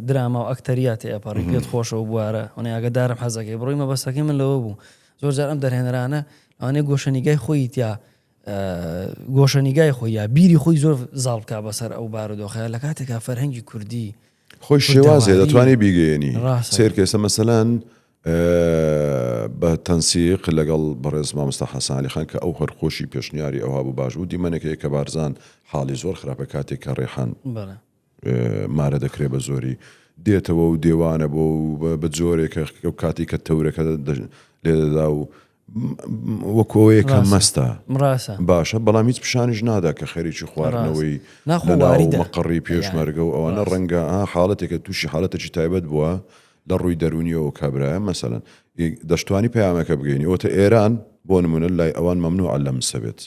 دراما و ئەکتەریا تێئەپەڕی پێت خۆشە و بوارە وەنێ ئاگەدارم حەزەکەی بڕۆی مەبەستەکەی من لەوە بوو زۆر جار ئەم دەرهێنەرانە لەوانەیە گۆشەنیگای خۆی تیا گۆشەنیگای خۆی یا بیری خۆی زۆر زاڵ بکا بەسەر ئەو بارودۆخەیە لە کاتێکا فەرهەنگی کوردی خۆی شێوازێ دەتوانی بیگەیەنی سێرکە ئێستا مەسەلەن بە تەنسیق لەگەڵ بەڕێز مامۆستا حەسەن عەلی خان کە ئەو هەر خۆشی پێشنیاری ئەوها بوو باش بوو دیمەنێک هەیە کە بارزان حاڵی زۆر خراپە کاتێک کە ڕێحان مارە دەکرێ بە زۆری دێتەوە و دێوانە بۆ و بە جۆرێکە ئەو کاتی کە تەورەکە لێدەدا و وەکو ئەوەیە کە مەستە باشە بەڵام هیچ پیشانیش نادا کە خەریکی خواردنەوەی لەناو مەقەڕی پێشمەرگە و ئەوانە ڕەنگە حاڵەتێکە تووشی حاڵەتێکی تایبەت بووە لە ڕووی دەروونیەوە کابرایە مەسەلەن دەشتوانی پەیامەکە بگەینی ئەوتە ئێران بۆ نمونە لای ئەوان مەمنوعە لەمسە بێت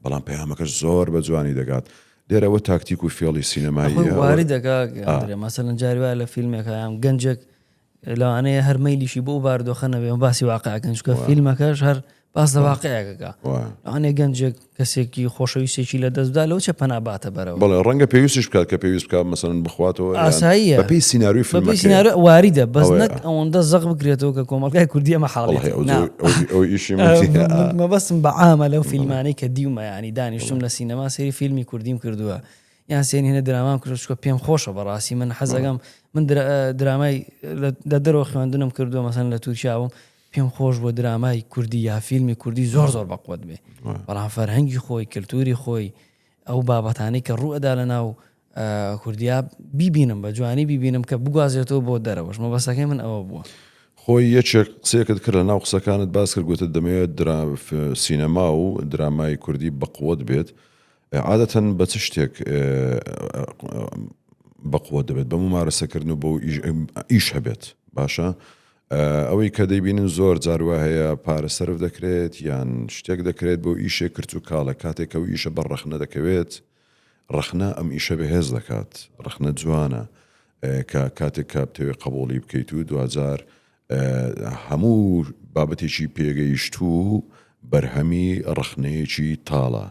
بەڵام پەیامەکەش زۆر بە جوانی دەگات لێرەوە تاکتیک و فێڵی سینەمایی مەسەلەن جاری وایە لە فیلمێکە یان گەنجێک لەوانەیە هەر مەیلیشی بۆ باردۆخە نەبێ باسی واقعەکەن چونکە فیلمەکەش هەر باس لە واقعەکەکە لەوانەیە گەنجێک کەسێکی خۆشەویستێکی لە دەستدا لەو چە پەنا باتە بەرەوە بەڵێ ڕەنگە پێویستیش بکات کە پێویست بکات مەسەلەن بخواتەوە ئاساییە بەپێی سیناریۆی فیلمەکەی سیناریۆ واریدە بەس نەک ئەوەندە زەق بکرێتەوە کە کۆمەڵگای کوردی ئەمە حاڵی ئەو ئیشی مەبەستم بە عامە لەو فیلمانەی کە دیومە ینی دانیشتم لە سینەما سەیری فیلمی کوردیم کردووە یان سێنی هێنە درامام کردو چکە پێم خۆشە بەڕاستی من حەزەکەم من درامای لە دەرەوە خوێندنم کردووە مەسەن لە تورکیا بووم پێم خۆش بۆ درامای کوردی یا فیلمی کوردی زۆر زۆر بەقوت بێ بەڵام فەرهەنگی خۆی کللتوری خۆی ئەو بابەتانی کە ڕوئەدا لە ناو کوردیا بیبینم بە جوانی بیبینم کە بگوازێتەوە بۆ دەرەوەش مەبەستەکەی من ئەوە بووە. خۆی یەکێک قسەیەکت کرد لە ناو قسەکانت باس کرد گوتت دەمەوێت سینەما و درامای کوردی بەقوەت بێت عادەتەن بە چ شتێک بەقوەت دەبێت بە ممارەسەکردن و بۆ ئیش هەبێت باشە ئەوەی کە دەیبینن زۆر جار وا هەیە پارە سەرف دەکرێت یان شتێک دەکرێت بۆ ئیشێک کرچ و کاڵە کاتێک ئەو ئیشە بەر ڕەخنە دەکەوێت ڕەخنە ئەم ئیشە بەهێز دەکات ڕەخنە جوانە کە کاتێک کە بتەوێت قبوڵی بکەیت و دواجار هەموو بابەتێکی پێگەیشتوو بەرهەمی ڕەخنەیەکی تاڵە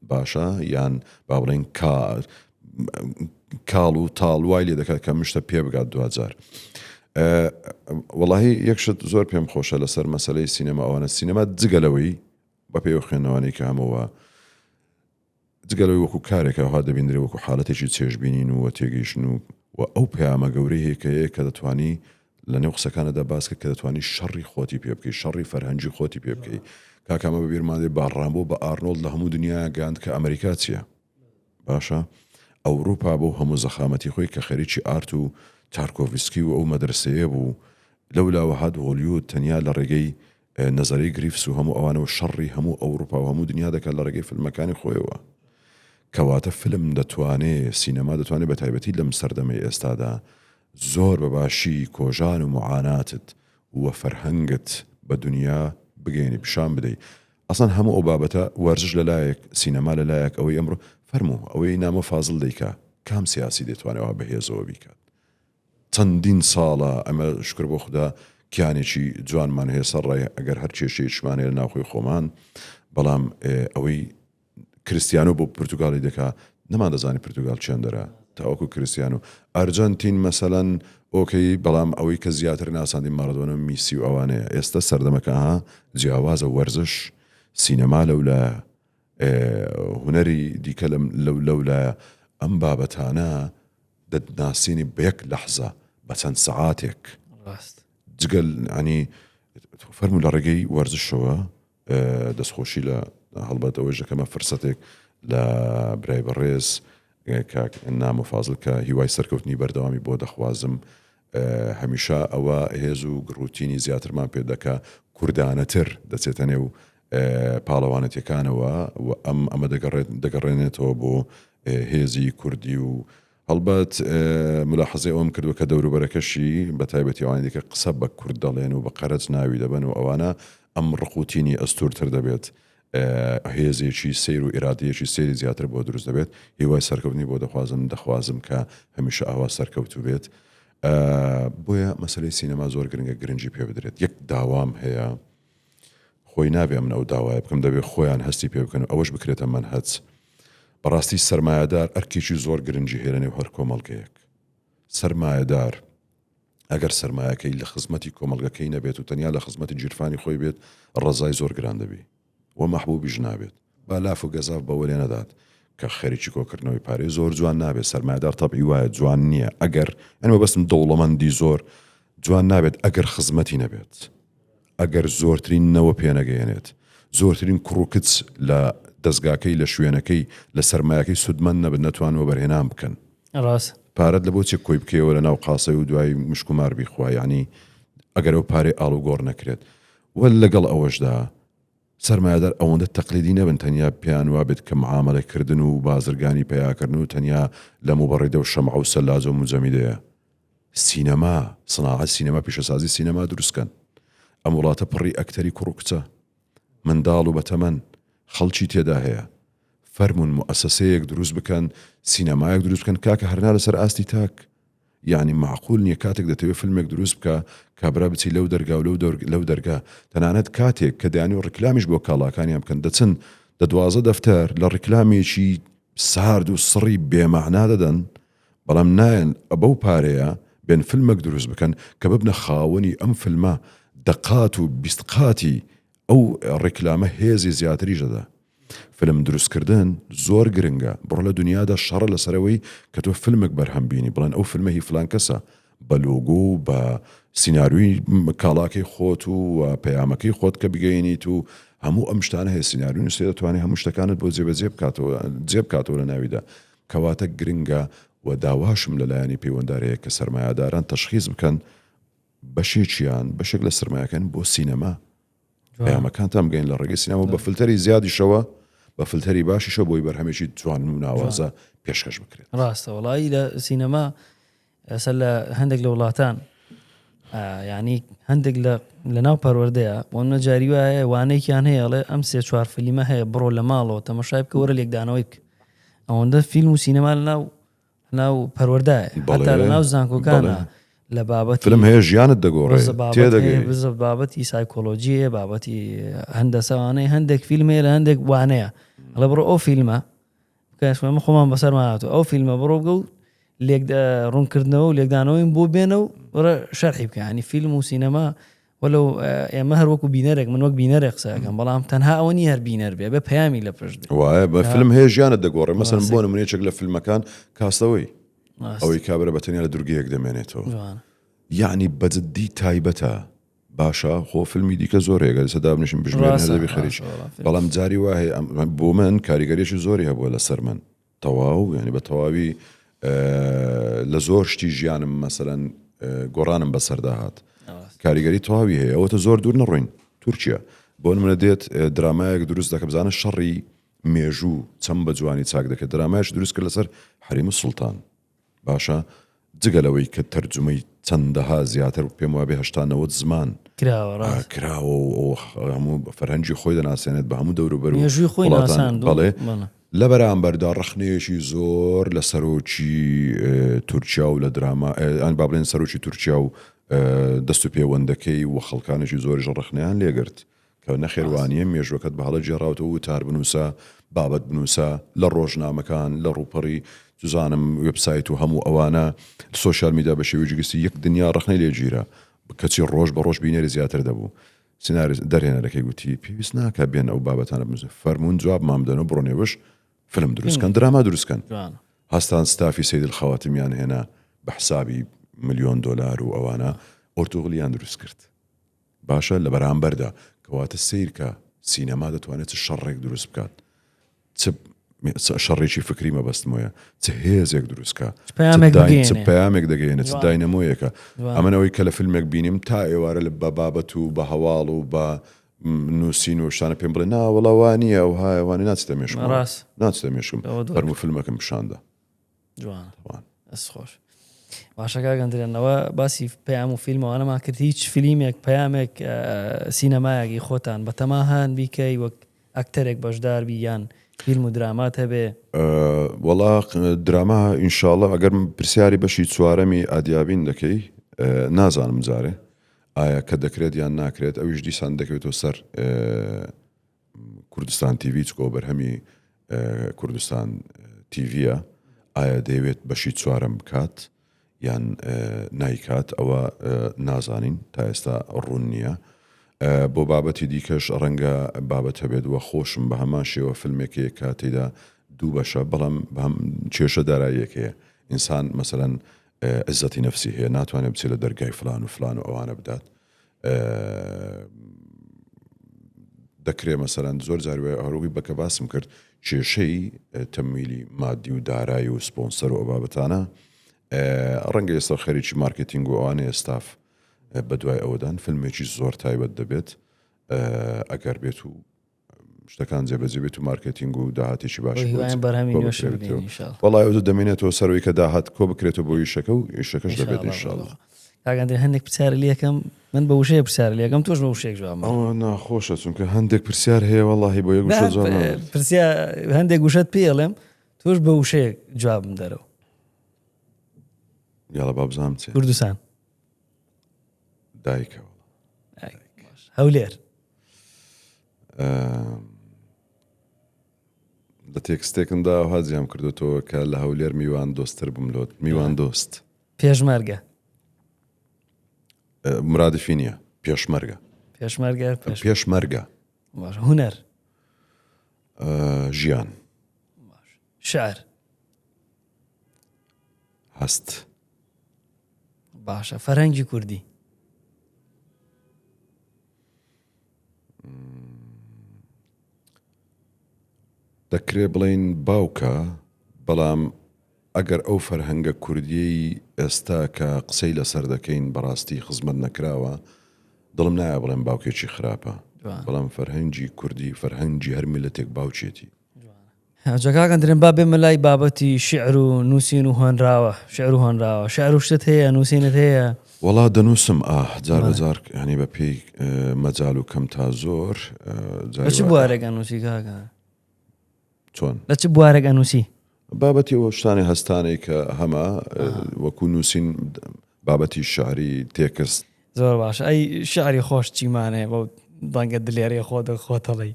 باشە یان با بڵێین کا کاڵ و تاڵ وای لێ دەکات کە مشتە پێ بگات دواجار وەڵی یەک شت زۆر پێم خۆشە لەسەر مەسلەی سینەما ئەوانە سینەما جگە لەوەی بە پێی خوێندنەوانەی کە هەمەوە جگە لەوەی وەکو کارێکە ها دەبیندرێ وەکو حالەتێکی چێژبینین و تێگەیشتن و و ئەو پەیامە گەورەی هەیە کە هەیە کە دەتوانی لە نێو قسەکانتدا باس کرد کە دەتوانی شەڕی خۆتی پێ بکەی شەڕی فەرهەنگی خۆتی پێ بکەی کاکە ئەمە بەبیرمان دێ با ڕامبۆ بە ئارنۆڵد لە هەموو دنیا گەیاند کە ئەمریکا چییە باشە ئەوروپا بەو هەموو زەخامەتی خۆی کە خەریکی ئارت و تارکۆڤسکی و ئەو مەدرسەیە بوو لەولاوە هات هۆلیود تەنیا لە ڕێگەی نەزەرەی گریفس و هەموو ئەوانەوە شەڕی هەموو ئەوروپا و هەموو دنیا دەکات لە ڕێگەی فیلمەکانی خۆیەوە کەواتە فیلم دەتوانێ سینەما دەتوانێت بە تایبەتی لەم سەردەمەی ئێستادا زۆر بە باشی کۆژان و موعاناتت و فەرهەنگت بە دونیا بگەیەنی پیشان بدەی ئەسڵەن هەموو ئەو بابەتە وەرزش لە لایەک سینەما لە لایەک ئەوەی ئەمڕۆ فەرموو ئەوەی نامۆ فازل دەیکا کام سیاسی دەتوانێ وا بەهێزەوە بیکات چەندین ساڵە ئەمە شوکر بۆ خودا کیانێکی جوانمان هەیە سەرڕای ئەگەر هەر کێشەیەکیشمان هەیە لە ناوخۆی خۆمان بەڵام ئەوەی کریستیانۆ بۆ پرتوگالی دەکا نەماندەزانی پرتوگال چێندەرە تاوەکو کریستیانۆ ئەرجەنتین مەسەلەن ئۆکەی بەڵام ئەوەی کە زیاتر ناساندی مارادۆنا و میسی و ئەوانەیە ئێستا سەردەمەکە ها جیاوازە وەرزش سینەما لەولایە هونەری دیکە لەم لەو لەولایە ئەم بابەتانە دەتناسێنی بە یەک لەحزە بە چەند سەعاتێک ڕاست جگەل ینی فەرموو لە ڕێگەی وەرزشەوە دەستخۆشی لە هەڵبەت ئەوەیش دەکەمە فرسەتێک لە برای بەڕێز. کاک نامۆ فازل کە هیوای سەرکەوتنی بەردەوامی بۆ دەخوازم هەمیشە ئەوە هێز و گڕوتینی زیاترمان پێ دەکا کوردانەتر دەچێتە نێو پاڵەوانەتیەکانەوە و ئەم ئەمە دەگەڕێت دەگەڕێنێتەوە بۆ هێزی کوردی و هەڵبەت ملاحەزەی ئەوەم کردووە کە دەوروبەرەکەشی بە تایبەتی ئەوانی دیکە قسە بە کورد دەڵێن و بە قەرەج ناوی دەبەن و ئەوانە ئەم ڕق و تینی ئەستوورتر دەبێت هێزێکی سەیر و ئیرادەیەکی سەیری زیاتر بۆ دروست دەبێت هیوای سەرکەوتنی بۆ دەخوازم دەخوازم کە هەمیشە ئاوا سەرکەوتوو بێت بۆیە مەسەلەی سینەما زۆر گرنگە گرنگی پێ بدرێت یەک داوام هەیە خۆی نابێ من ئەو داوایە بکەم دەبێ خۆیان هەستی پێ بکەن و ئەوەش بکرێتە مەنهەج بەڕاستی سەرمایەدار ئەرکێکی زۆر گرنگی هەیە لە نێو هەر کۆمەڵگەیەک سەرمایەدار ئەگەر سەرمایەکەی لە خزمەتی کۆمەڵگەکەی نەبێت و تەنیا لە خزمەتی گیرفانی خۆی بێت ڕەزای زۆر گران دەبی و مەحبوبیش نابێت با لاف و گەزاف بەوە لێ نەدات کە خەریکی کۆکردنەوەی پارەی زۆر جوان نابێت سەرمایەدار تەبعی وایە جوان نییە ئەگەر یانی مەبەستم دەوڵەمەندی زۆر جوان نابێت ئەگەر خزمەتی نەبێت ئەگەر زۆرترین نەوە پێنەگەیەنێت، زۆرترین کوڕ و کچ لە دەزگاکەی، لە شوێنەکەی، لە سەرمایەکەی سوودمەند نەبن، نەتوانن وەبەرهێنان بکەن. ڕاستە. پارەت لە بۆ چیە کۆی بکەیەوە لە ناو قاسەی و دوای مشک و مار بیخوا، یەعنی ئەگەر ئەو پارەی ئاڵوگۆڕ نەکرێت. وە لەگەڵ ئەوەشدا سەرمایەدار ئەوەندە تەقلیدی نەبن تەنیا پێیان وابێت کە معامەلە کردن و بازرگانی پەیاکردن و تەنیا لە موبەڕیدە و شەمعە و سەلاجە و موجەمیدەیە. سینەما، صناعە سینەما، پیشەسازی سینەما دروست کەن. ئەم وڵاتە پڕی ئەکتەری کوڕ و کچە، منداڵ و بەتەمەن، خەڵکی تێدا هەیە. فەرموون موئەسەسەیەک دروست بکەن، سینەمایەک دروست بکەن، کاکە هەر نا لەسەر ئاستی تاک. یەعنی مەعقول نییە کاتێک دەتەوێ فیلمێک دروست بکە، کابرا بچی لەو دەرگا و لەو دەرگا. تەنانەت کاتێک کە دەیانەوێ ڕیکلامیش بۆ کاڵاکانیان بکەن، دەچن دە 12 دەفتەر لە ڕیکلامێکی سارد و سڕی بێمەعنا دەدەن، بەڵام نایەن بەو پارەیە بێن فلمەک دروست بکەن کە ببنە خاوەنی ئەم فلمە دە قات و 20 قاتی ئەو ڕیکلامە هێزی زیاتریش دەدا. فلم دروست کردن زۆر گرنگە بڕۆ لە دنیادا شەڕە لەسەرەوەی کە تۆ فلمێک بەرهەم بینی بڵێن ئەو فلمە هی فلان کەسە بە لۆگۆ و بە سیناریۆی کاڵاکەی خۆت و پەیامەکەی خۆت کە بگەینیت و هەموو ئەم شتانە هەیە سیناریۆ نووسێ دەتوانێت هەموو شتەکانت بۆ جێبەجێ بکاتەوە جێ بکاتەوە لە ناویدا کەواتە گرنگە و داواشم لە لایەنی پەیوەندار هەیە کە سەرمایەداران تەشخیس بکەن بەشێکیان بەشێک لە سەرمایەکان بۆ سینەما پەیامەکانتان بگەین لە ڕێگەی سینەما بە فلتەری زیادیشەوە بە فلتەری باشیشەوە بۆی بەرهەمێکی جوان و ناوازە پێشکەش بکرێت. ڕاستە وەڵایی لە سینەما ئێستا لە هەندێک لە وڵاتان یعنی هەندێک لە لەناو پەروەردەیە بۆ نە جاری وایە وانەیەکیان هەیە ئەڵێ ئەم سێ چوار فلیمە هەیە بڕۆ لە ماڵەوە تەمەشای بکە وەرە لێکدانەوەی بکە ئەوەندە فیلم و سینەما لەناو ناو پەروەردایە هەتا لە ناو زانکۆکانە لە بابەت فیلم هەیە ژیانت دەگۆڕێ بزە بابەتی سایکۆلۆژیە بابەتی هەندەسەوانەی هەندێک فیلم هەیە لە هەندێک وانەیە ئەڵێ بڕۆ ئەو فیلمە بکەشمە خۆمان بەسەرمان هاتوو ئەو فیلمە بڕۆ بگە و لێک ڕوونکردنەوە و لێکدانەوەیم بۆ بێنە و وەرە شەرحی بکە ینی فیلم و سینەما وەلو ئێمە هەر وەکو بینەرێک من وەک بینەرێک قسە ئەکەم بەڵام تەنها ئەوە نییە هەر بینەر بێ بە پەیامی لە پشت بێ وایە بە فیلم هەیە ژیانت دەگۆڕێ مەسەن بۆ نمونە یەکێک لە فیلمەکان کاستەوەی ئەوەی کابرا بە تەنیا لە دورگەیەک دەمێنێتەوە یعنی بەجددی تایبەتە باشە خۆ فیلمی دیکە زۆر هەیە گەر ئێستا دابنیشین بژمێرین هەر دەبی خەریکی بەڵام جاری وا هەیە بۆ من کاریگەریی زۆری هەبووە لەسەر من تەواو یعنی بە تەواوی لە زۆر شتی ژیانم مەسەلەن گۆڕانم بەسەردا هات کاریگەری تەواوی هەیە ئەوەتە زۆر دوور نەڕۆین تورکیا بۆ نمونە دێت درامایەک دروست دەکە بزانە شەڕی مێژوو چەند بە جوانی چاک دەکرد درامایش دروست کرد لەسەر حەریم سوڵتان باشە جگە لەوەی کە تەرجومەی چەندەها زیاتر پێم وابێ 80 90 زمان کراوە ڕاست کراوە و هەموو فەرهەنگی خۆی دەناسێنێت بە هەموو دەوروبەر و مێژووی خۆی وڵاتان ناساندووە بەڵێ بەڵێ. لە بەرامبەردا ڕەخنەیەکی زۆر لە سەرۆکی تورکیا و لە دراما ئەن با بڵێن سەرۆکی تورکیا و دەست و پێوەندەکەی و خەڵکانێکی زۆریش ڕەخنەیان لێگرت کە نەخێر وانیە مێژوەکەت بە هەڵە گێڕاوتەوە وتار بنوسە بابەت بنوسە لە ڕۆژنامەکان لە ڕوپەڕی چزانم وێبسایت و هەموو ئەوانە سۆشیال میدیا بە شێوەیەکی گشتی یەک دنیا ڕەخنەی لێ گیرا کەچی ڕۆژ بە ڕۆژ بینەری زیاتر دەبوو سیناریست دەرهێنەرەکەی گوتی پێویست ناکە بێن ئەو بابەتانە بنووسن فەرموون جوابمان بدەن و بڕۆن ئێوەش فیلم دروست کەن دراما دروست کەن هەستان ستافی سید الخواتمیان هێنا بە حسابی ملیۆن دۆلار و ئەوانە ئۆرتوغلیان دروست کرد باشە لە بەرامبەردا کەواتە سەیرکە سینەما دەتوانێت چ شەڕێک دروست بکات چ. شەڕێکی فکری مەبەستمەوەیە چ هێزێک دروستکە چ پەیامێک دەگەێنێت چ داینەمۆیەکە ئەمەەوەی کە لە فیلمێک بینیم تا ئێوارە لە بە بابەت و بە هەواڵ و بە نووسین و شتانە پێم بڵێ ناوەڵاوانە ئەو هایوانی ناچتە مێشکم ڕاست ناچتە مێشکم فەرمو فیلمەکەم پیشاندا جوان دەست خۆش باشە کاک ئەندرێن ئەوە باسی پەیام و فیلمەوانەمان کرد هیچ فیلمێک پەیامێک سینەمایەکی خۆتان بەتەما هەن بیکەی وەک ئەکتەرێک بەشداربی یان فیلم و درامات هەبێ؟ وەڵا دراما ئینشاڵە ئەگەر پرسیاری بەشی چوارەمی ئادیابین دەکەی نازانم جارێ ئایا کە دەکرێت یان ناکرێت ئەویش دیسان دەکەوێتەوە سەر کوردستان تیڤی چکۆ بەرهەمی کوردستان تیڤە ئایا دەیەوێت بەشی چوارەم بکات یان نایکات ئەوە نازانین تا ئێستا ڕوون نییە بۆ بابەتی دیکەش ڕەنگە بابەت هەبێت وە خۆشم بە هەمان شێوە فیلمێکەیە کە تێدا دوو بەشە بەڵام بەم کێشە داراییەک هەیە ئینسان مەسەلەن عزەتی نەفسی هەیە ناتوانێت بچێت لە دەرگای فلان و فلان و ئەوانە بدات دەکرێ مەسەلەن زۆر جار وایە هەروەی بەکە باسم کرد کێشەی تەمویلی مادی و دارایی و سپۆنسەر و ئەو بابەتانە ڕەنگە ئێستا خەریکی مارکتینگ و ئەوانەیە ستاف بە دوای ئەوەدان فیلمێکی زۆر تایبەت دەبێت ئەگەر بێت و شتەکان جێبەجێ بێت و مارکێتینگ و داهاتێکی باش وەڵای ئەو دەمێنێتەوە سەرەوەی کە داهات کۆ بکرێتەوە بۆ ئیشەکە و ئیشەکەش دەبێت ئینشاءاللە. کاک ئەندرێ هەندێک پرسیار لێکەم من بە وشەیە پرسیار لێکەم تۆش بە وشەیەک جواب ئەوە ناخۆشە چونکە هەندێک پرسیار هەیە وەڵاهی بۆ یەک وشە جواب نادات. پرسیار هەندێک وشەت پێ ئەڵێم تۆش بە وشەیەک جوابم دەرەوە. یاڵە با بزانم چیە. کوردستان. دایکە وەڵا. هەولێر. لە تێکستێکمدا ئەوها جیام کردوتەوە کە لە هەولێر میوان دۆستتر بووم لۆت میوان دۆست. پێشمەرگە. مرادفی نییە پێشمەرگە. پێشمەرگە پێشمەرگە. هونەر. ژیان. شعر. هەست. باشە فەرەنگی کوردی. دەکرێ بڵێین باوکە، بەڵام ئەگەر ئەو فەرهەنگە کوردییەی ئێستا کە قسەی لەسەر دەکەین بەڕاستی خزمەت نەکراوە، دڵم نایە بڵێم باوکێکی خراپە، بەڵام فەرهەنگی کوردی فەرهەنگی هەر میللەتێک باوکێتی. جا کاک ئەندرێن با بێمە لای بابەتی شیعر و نووسین و هۆنراوە، شیعر و هۆنراوە، شیعر و شتت هەیە، نووسینت هەیە؟ وەڵا دەنووسم ئاه جار بە جار یانی بە پێی مەجال و کەم تا زۆر لە چ بوارێک ئەنووسی کاکە؟ چۆن؟ لە چ بوارێک ئەنووسی؟ بابەتی ئەو شتانەی هەستانەی کە هەمە وەکو نووسین بابەتی شعری تێکست. زۆر باشە ئەی شعری خۆش چیمان هەیە بەو دەنگە دلێرەی خۆت خۆتەڵی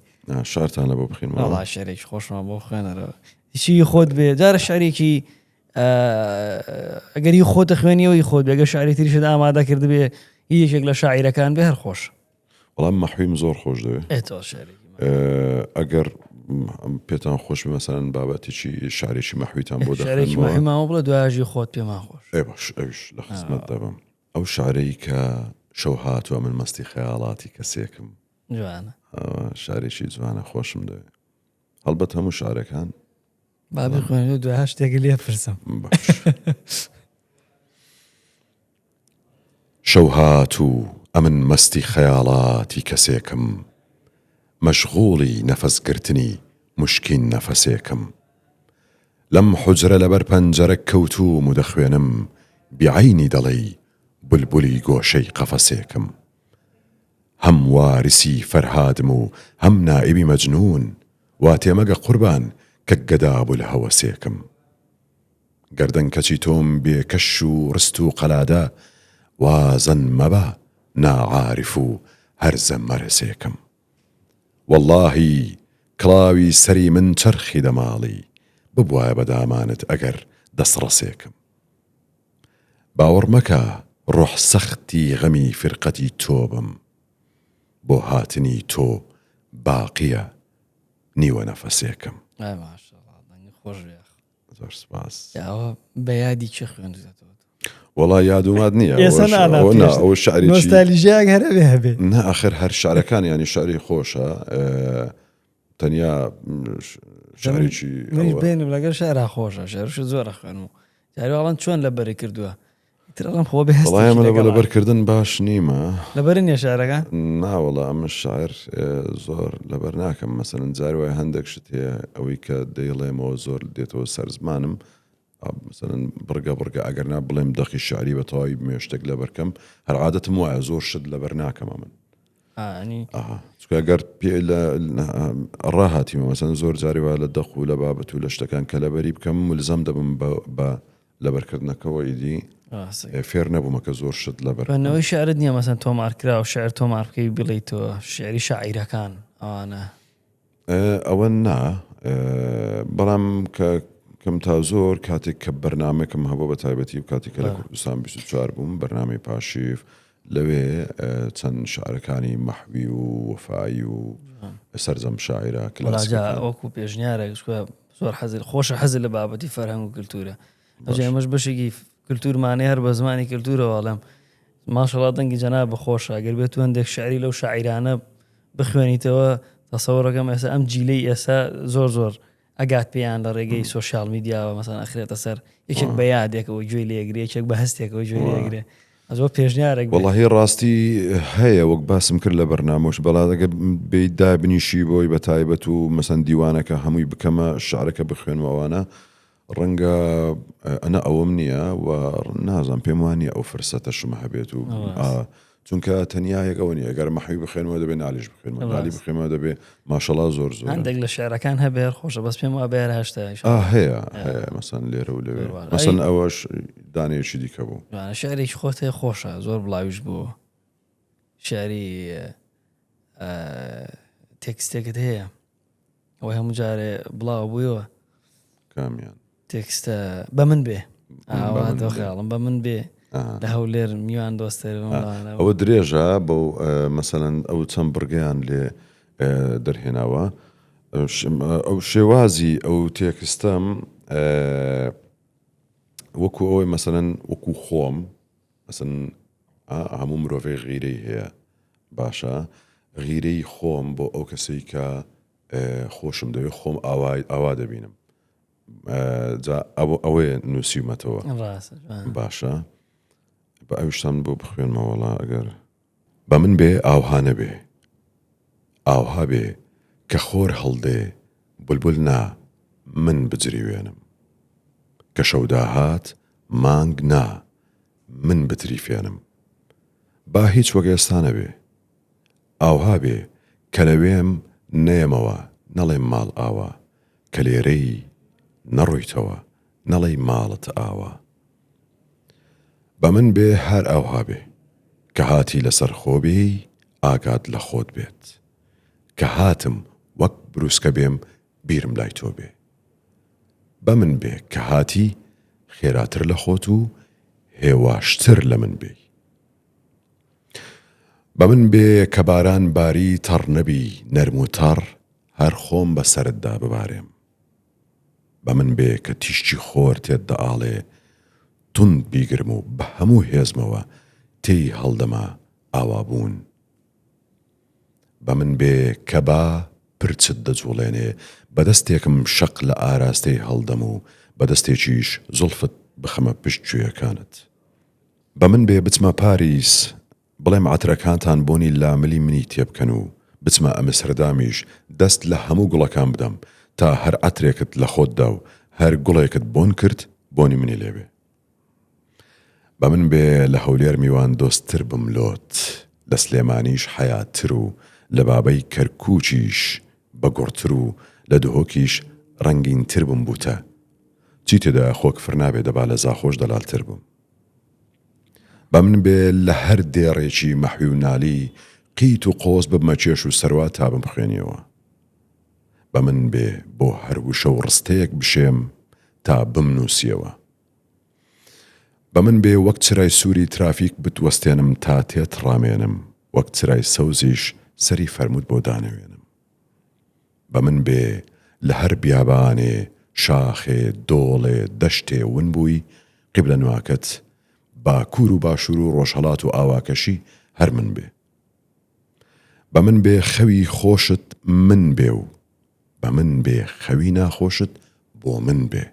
شعرتان لە بۆ بخینەوە وەڵا شعرێکی خۆشمان بۆ خوێنەرەوە چی خۆت بێ جارە شعرێکی ئەگەری خۆتە خوێنیەوەی خۆت بێگە شعری تریشت ئامادە کردبێ یەکێک لە شاعیرەکان بێ هەر خۆش وەڵام مەحویم زۆر خۆش دەوێ ئەگەر پێتان خۆش بێ مەسەلەن بابەتێکی شعرێکی مەحویتان بۆ دەخوێنمەوە مەحویماوە بڵێ دوایژی خۆت پێمان خۆش ئێ باش ئەویش لە خزمەت دەبم ئەو شعرەی کە شەو هاتووە من مەستی خەیاڵاتی کەسێکم جوانە شارێکی جوانە خۆشم دەوێ هەڵبەت هەموو شارەکان با بخوێنێ دوای شتێک لێ پرسم شەو هات و ئەمن مەستی خەیاڵاتی کەسێکم مەشغوڵی نەفەس گرتنی مشکین نەفەسێکم لەم حوجرە لەبەر پەنجەرە کەوتووم و دەخوێنم بیعەینی دەڵێی بولبولی گۆشەی قەفەسێکم هەم وارسی فەرهادم و هەم نائیبی مەجنوون وا تێمەگە قوربان کە گەدا بولهەوەسێکم گەردەن کەچی تۆم بێ کەش و ڕست و قەلادە وا زەن مەبە ناعارف و هەرزە مەرەسێکم وەڵاهی کڵاوی سەری من چەرخی دەماڵی ببوایە بە دامانت ئەگەر دەسڕەسێکم باوەڕ مەکە ڕۆح سەختی غەمی فیرقەتی تۆ بم بۆ هاتنی تۆ باقیە نیوە نەفەسێکم. ئای ماشاءاللە دەنگت خۆش بێ ئاخ. زۆر سپاس. ئەوە بە یادی کێ خوێندوتەتەوە؟ وەڵا یادومات نییە ئێستا نا نا ئەوە نا ئەوە شعرێکی نۆستالیژیایەک هەر ئەبێ هەبێ. نا ئاخر هەر شعرەکان یانی شعری خۆشە. تەنیا شعرێکی منیش بێنم لەگەر شعرا خۆشە شعرش زۆر ئەخوێنم و جاری وا ئەڵێن چۆن لەبەری کردووە ئیتر ئەڵێم خۆ بێ هەستێکی وەڵای من لەگەڵا. لەبەرکردن باش نیمە. لەبەر نییە شعرەکان؟ نا وەڵا ئەمن شعر زۆر لەبەر ناکەم مەسەلەن جاری وایە هەندێک شت هەیە ئەوەی کە دەیڵێمەوە زۆر دێتەوە سەر زمانم مەسەلەن بڕگە بڕگە ئەگەر نا بڵێم دەقی شعری بە تەواوی بمێ شتێک لەبەر کەم هەر عادەتم وایە زۆر شت لەبەر ناکەم ئەمن ئانی چونکە گەر پێ لە ڕاهاتیمە مەسەن زۆر جاری وایە لە دەق و لە بابەت و لە شتەکان کە لەبەری بکەم ملزەم دەبم بە لەبەرکردنەکەەوە ئیدی فێر نەبوومە کە زۆر شت لەبەر خوێندنەوەی شعرت نییە مەسەن تۆمار کرا و شعر تۆمار بکەی بڵێی تۆ شعری شاعیرەکان ئەوانە ئەوە نا بەڵام کە کەم تا زۆر کاتێک کە بەرنمێکم هەبوو بە تایبەتی و کاتێک کە لە کوردستان 24 بووم بەرنامەی پاشیف لەوێ چەند شعرەکانی مەحوی و وەفایی و سەرجەم شاعیرە کلاسیکەکان. وەکو پێشنیارێک چونکە زۆر حەزی خۆشە حەزی لە بابەتی فەرهەنگ و کلتورە ئەوجا ئێمەش بەشێکی کلتورمانەیە هەر بە زمانی کلتورەوە ئەڵێم ماشەڵا دەنگی جەناب خۆشە گەر بێت هەندێک شعری لەو شاعیرانە بخوێنیتەوە تەسەوڕەکەم ئێستا ئەم جیلەی ئێستا زۆر زۆر ئەگات پێیان لە ڕێگەی سۆشیال میدیاوە مەسەن ئەخرێتە سەر یەکێک بە یادێکەوە گوێی لێگرێ یەکێک بە هەستێکەوە گوێی لێگرێ زۆر پێشنیارێک بێ. وەڵاهی ڕاستی هەیە وەک باسم کرد لە بەرنامەش بەڵا ئەگەر بێی دابنیشی بۆی بە تایبەت و مەسەن دیوانەکە هەمووی بکەمە شعرەکە بخوێنمەوە ئەوانە ڕەنگە ئەنا ئەوەم نییە و نازانم پێم وانە ئەو فرسەتەشم هەبێت و چونکە تەنیا یەک ئەوە نییە گەر مەحوی بخوێنمەوە دەبێ نالیش بخوێنمەوە نالی بخوێنمەوە دەبێ ماشەڵا زۆر زۆر هەندێک لە شعرەکان هەبێ هەر خۆشە بەس پێم وابێ هەر هەشتا هەیە هەیە مەسەن لێرە و لەوێ مەسەن ئەوەش دانەیەکی دیکە بوو شعرێکی خۆت هەیە خۆشە زۆر بڵاویش بوو شعری تێکستێکت هەیە ئەوەی هەموو جارێ بڵاو بوویەوە کامیان تێکستە بە من بێ ئاوا دۆخیاڵم بە من بێ لە هەولێر میوان دۆستێر ئەوە درێژە بەو مەسەەن ئەو چەند بڕگەیان لێ دەرهێناوە ئەو شێوازی ئەو تێکستەم وەکو ئەوەی مەسەەن وەکو خۆم مەسەن هەموو مرۆڤێک غیرەی هەیە باشە غیرەی خۆم بۆ ئەو کەسەی کە خۆشم دەوێت خۆم ئاوای ئاوا دەبینم جا ئەوە ئەوەیە نووسیومەتەوە باشە بە ئەوشتان بۆ بخوێنمەوەڵا ئەگەر بە من بێ ئاوها نەبێ ئاوها بێ کە خۆر هەڵدێ بولبول نا من بجریوێنم کە شەو داهات مانگ نا من بتریفێنم با هیچ وەک ئێستا نەبێ ئاوها بێ کە لەوێم نەیەمەوە نەڵێم ماڵ ئاوا کە لێرەی نەڕۆیتەوە نەڵێی ماڵت ئاوا بە من بێ هەر ئاوها بێ کە هاتی لەسەر خۆ بێی ئاگات لە خۆت بێت کە هاتم وەک بروسکە بێم بیرم لای تۆ بێ بە من بێ کە هاتی خێراتر لە خۆت و هێواشتر لە من بێی. بە من بێ کە باران باری تەڕ نەبی نەرم و تەڕ هەر خۆم بە سەرتدا ببارێم. بە من بێ کە تیشکی خۆر تێت دەئاڵێ توند بیگرم و بە هەموو هێزمەوە تێی هەڵدەمە ئاوابوون. بە من بێ کە با پرچت دەجوڵێنێ بە دەستێکم شەق لە ئاراستەی هەڵدەم و بە دەستێکیش زوڵفت بخەمە پشت گوێیەکانت. بە من بێ بچمە پاریس بڵێم عەترەکانتان بۆنی لاملی منی تێبکەن و بچمە ئەمستردامیش دەست لە هەموو گوڵەکان بدەم تا هەر عەترێکت لە خۆت دا و هەر گوڵێکت بۆن کرد بۆنی منی لێ بێ. بە من بێ لە هەولێر میوان دۆستتر بم لۆت لە سلێمانیش حەیاتتر و لە بابەی کەرکووکیش بە گوڕتر و لە دهۆکیش ڕەنگینتر بم بووتە چی تێدایە خۆ کفر نابێ دەبا لە زاخۆش دەلالتر بم. بە من بێ لە هەر دێڕێکی مەحوی و نالی قیت و قۆز ببمە کێش و سەروا تا بمخوێنیەوە. بە من بێ بۆ هەر وشە و ڕستەیەک بشێم تا بمنووسیەوە. بە من بێ وەک چرای سووری ترافیک بتوەستێنم تا تێت ڕامێنم، وەک چرای سەوزیش سەری فەرمووت بۆ دانەوێنم. بە من بێ لە هەر بیابانێ، شاخێ، دۆڵێ، دەشتێ ون بووی، قیبلە نواکەت باکوور و باشوور و ڕۆژهەڵات و ئاواکەشی هەر من بێ. بە من بێ خەوی خۆشت من بێ و. بە من بێ خەوی ناخۆشت بۆ من بێ.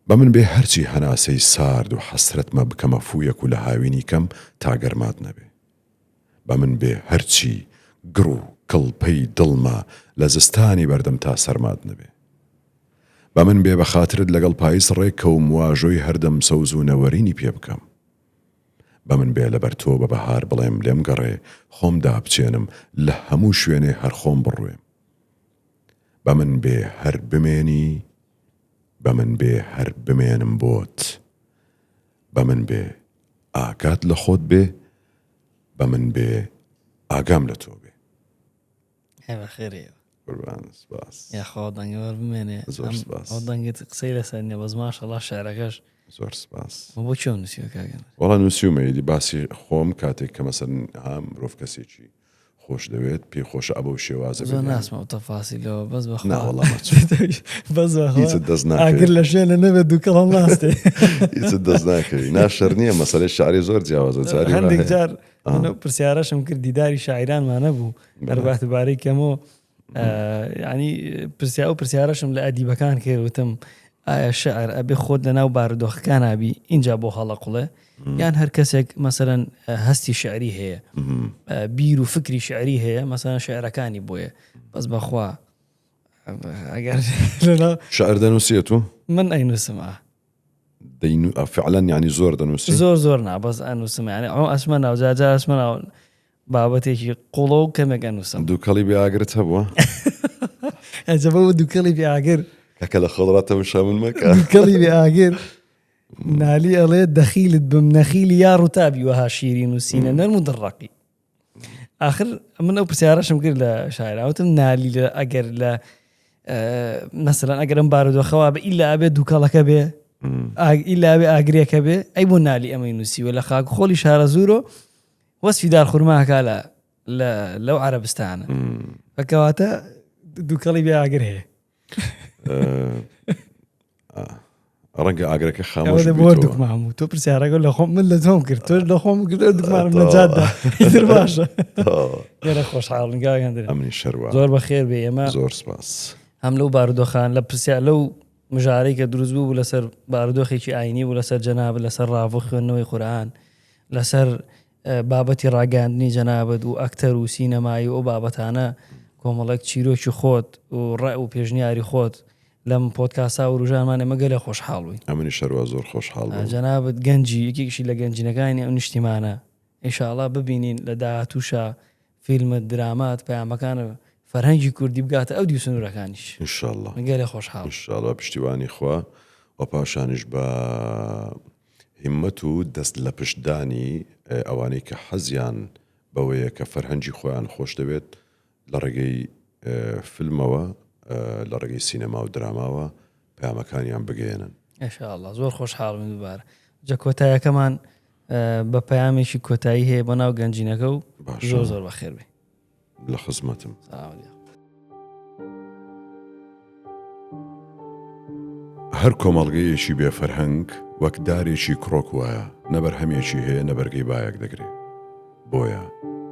بە من بێ هەرچی هەناسەی سارد و حەسرەتمە بکەمە فوویەک و لە هاوینی کەم تا گەرمات نەبێ. بە من بێ هەرچی گڕ و کڵپەی دڵمە لە زستانی بەردەم تا سەرمات نەبێ. بە من بێ بە خاترت لەگەڵ پایز ڕێک کەوم واژۆی هەردەم سەوز و نەوەرینی پێ بکەم. بە من بێ لەبەر تۆ بە بەهار بڵێم لێم گەڕێ خۆم دابچێنم لە هەموو شوێنێ هەر خۆم بڕوێم. بە من بێ هەر بمێنی بە من بێ هەر بمێنم بۆت. بە من بێ ئاگات لە خۆت بێ بە من بێ ئاگام لە تۆ بێ. ئەی بەخێرێ. قوربان سپاس. یاخوا دەنگە وەر بمێنێ. زۆر سپاس. ئەو دەنگت قسەی لەسەر نییە بەس ماشەڵا شعرەکەش. زۆر سپاس. بۆ کوێ نووسیوە کاک ئەنوەر؟ وەڵا نووسیومە ئیدی باسی خۆم کاتێک کە مەسەلەن ها مرۆڤ کەسێکی خۆش دەوێت پێی خۆشە ئەبەو شێوازە زۆر ناسمە ئەو تەفاسیلەوە بەس بەخوا نا وەڵا مەچۆ. بەس بەخوا هیچت دەست ناکەوێ. ئاگر لە شوێنە نەبێت دووکەڵ هەڵناستێ. هیچت دەست ناکەوی نا شەر نییە مەسەلەی شعری زۆر جیاوازە جاری وا هەندێک هەیە. جار من ئەو پرسیارەشم کرد دیداری شاعیرانمان نەبوو هەر باتبارەی کەمەوە ینی پرسیا ئەو پرسیارەشم لە ئەدیبەکان کرد وتم ئایا شعر ئەبێ خۆت لە ناو بارودۆخەکان ئابی اینجا بۆ هەڵەقوڵێ یان هەر کەسێک مەسەرەن هەستی شعری هەیە بیر و فکری شعری هەیە مەسەن شعرەکانی بۆیە بەس بەخوا ئەگەر شعر دەنووسێت و من ئەینووسم فعلا ینی زۆر دەنووسی زۆر زۆر نا بەس ئەنووسم ینی ئەو ئەسمە ناو جاجا ئەسمە ناو بابەتێکی قوڵە و کەمێک ئەنووسم. دووکەڵی بێ ئاگرت هەبووە؟ ئەجە بەوە دووکەڵی بێ ئاگر. کاکە لە خۆت ڕا تەمشا من مەکە. دووکەڵی بێ ئاگر نالی ئەڵێ دەخیلت بم نەخیلی یا ڕوتابی وەها شیرین و سینە نەرم و دڕەقی. ئاخر من ئەو پرسیارەشم کرد لە شاعرا وتم نالی لە ئەگەر لە مەسەلەن ئەگەر ئەم بارودۆخەوە بە ئیلا ئەبێ دووکەڵەکە بێ ئیلا بێ ئاگرێکە بێ ئەی بۆ نالی ئەمەی نووسیوە لە خاک خۆڵی شارەزوورۆ وەسفی دارخورماکە لە لە لەو عەرەبستانە بەکەواتە دووکەڵی بێ ئاگر هەیە ڕەنگە ئاگرەکە خامۆش بۆ دوکمان بوو تۆ پرسیارەکە لە خۆم من لە تۆم کرد تۆش لە خۆم کرد دوکمانم لە جاددا ئیتر باشە گەرە خۆشحاڵن گاگەندرێ ئەمنی شەروە زۆر بەخێر بێ ئێمە زۆر سپاس هەم لەو بارودۆخان لە پرسیار لەو مژارەی کە دروست بوو لەسەر بارودۆخێکی ئاینی بوو لەسەر جەناب لەسەر ڕاڤ و خوێندنەوەی قورئان لەسەر بابەتی ڕاگەیاندنی جەنابت و ئەکتەر و سینەمایی و ئەو بابەتانە کۆمەڵێک چیرۆکی خۆت و ڕای و پێشنیاری خۆت لەم پۆدکاستا وروژانمان ئێمە گەلێ خۆشحاڵ بووین. ئەمنیش هەروا زۆر خۆشحاڵ بووم. جەنابت گەنجی یەکێکیشی لە گەنجینەکانی ئەم نیشتیمانە ئینشاڵا ببینین لە داهاتووشا فیلمت درامات پەیامەکانت فەرهەنگی کوردی بگاتە ئەو دیو سنوورەکانیش. ان شاء اللە. من گەلێ خۆشحاڵ. ان شاء اللە بە پشتیوانی خوا و پاشانیش بە هیمەت و دەست لە پشتدانی ئەوانەی کە حەزیان بەوەیە کە فەرهەنگی خۆیان خۆش دەوێت لە ڕێگەی فیلمەوە لە ڕێگەی سینەما و دراماوە پەیامەکانیان بگەیەنن. ان شاء اللە زۆر خۆشحاڵم دووبارە جا کۆتایەکەمان بە پەیامێکی کۆتایی هەیە بۆ ناو گەنجینەکە و زۆر زۆر بەخێر بێ. لە خزمەتم. هەر کۆمەڵگەیەکی بێ فەرهەنگ وەک دارێکی کڕۆک وایە، نە بەرهەمێکی هەیە نە بەرگەی بایەک دەگرێ. بۆیە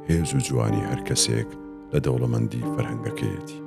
هێز و جوانی هەر کەسێک لە دەوڵەمەندی فەرهەنگەکەیەتی.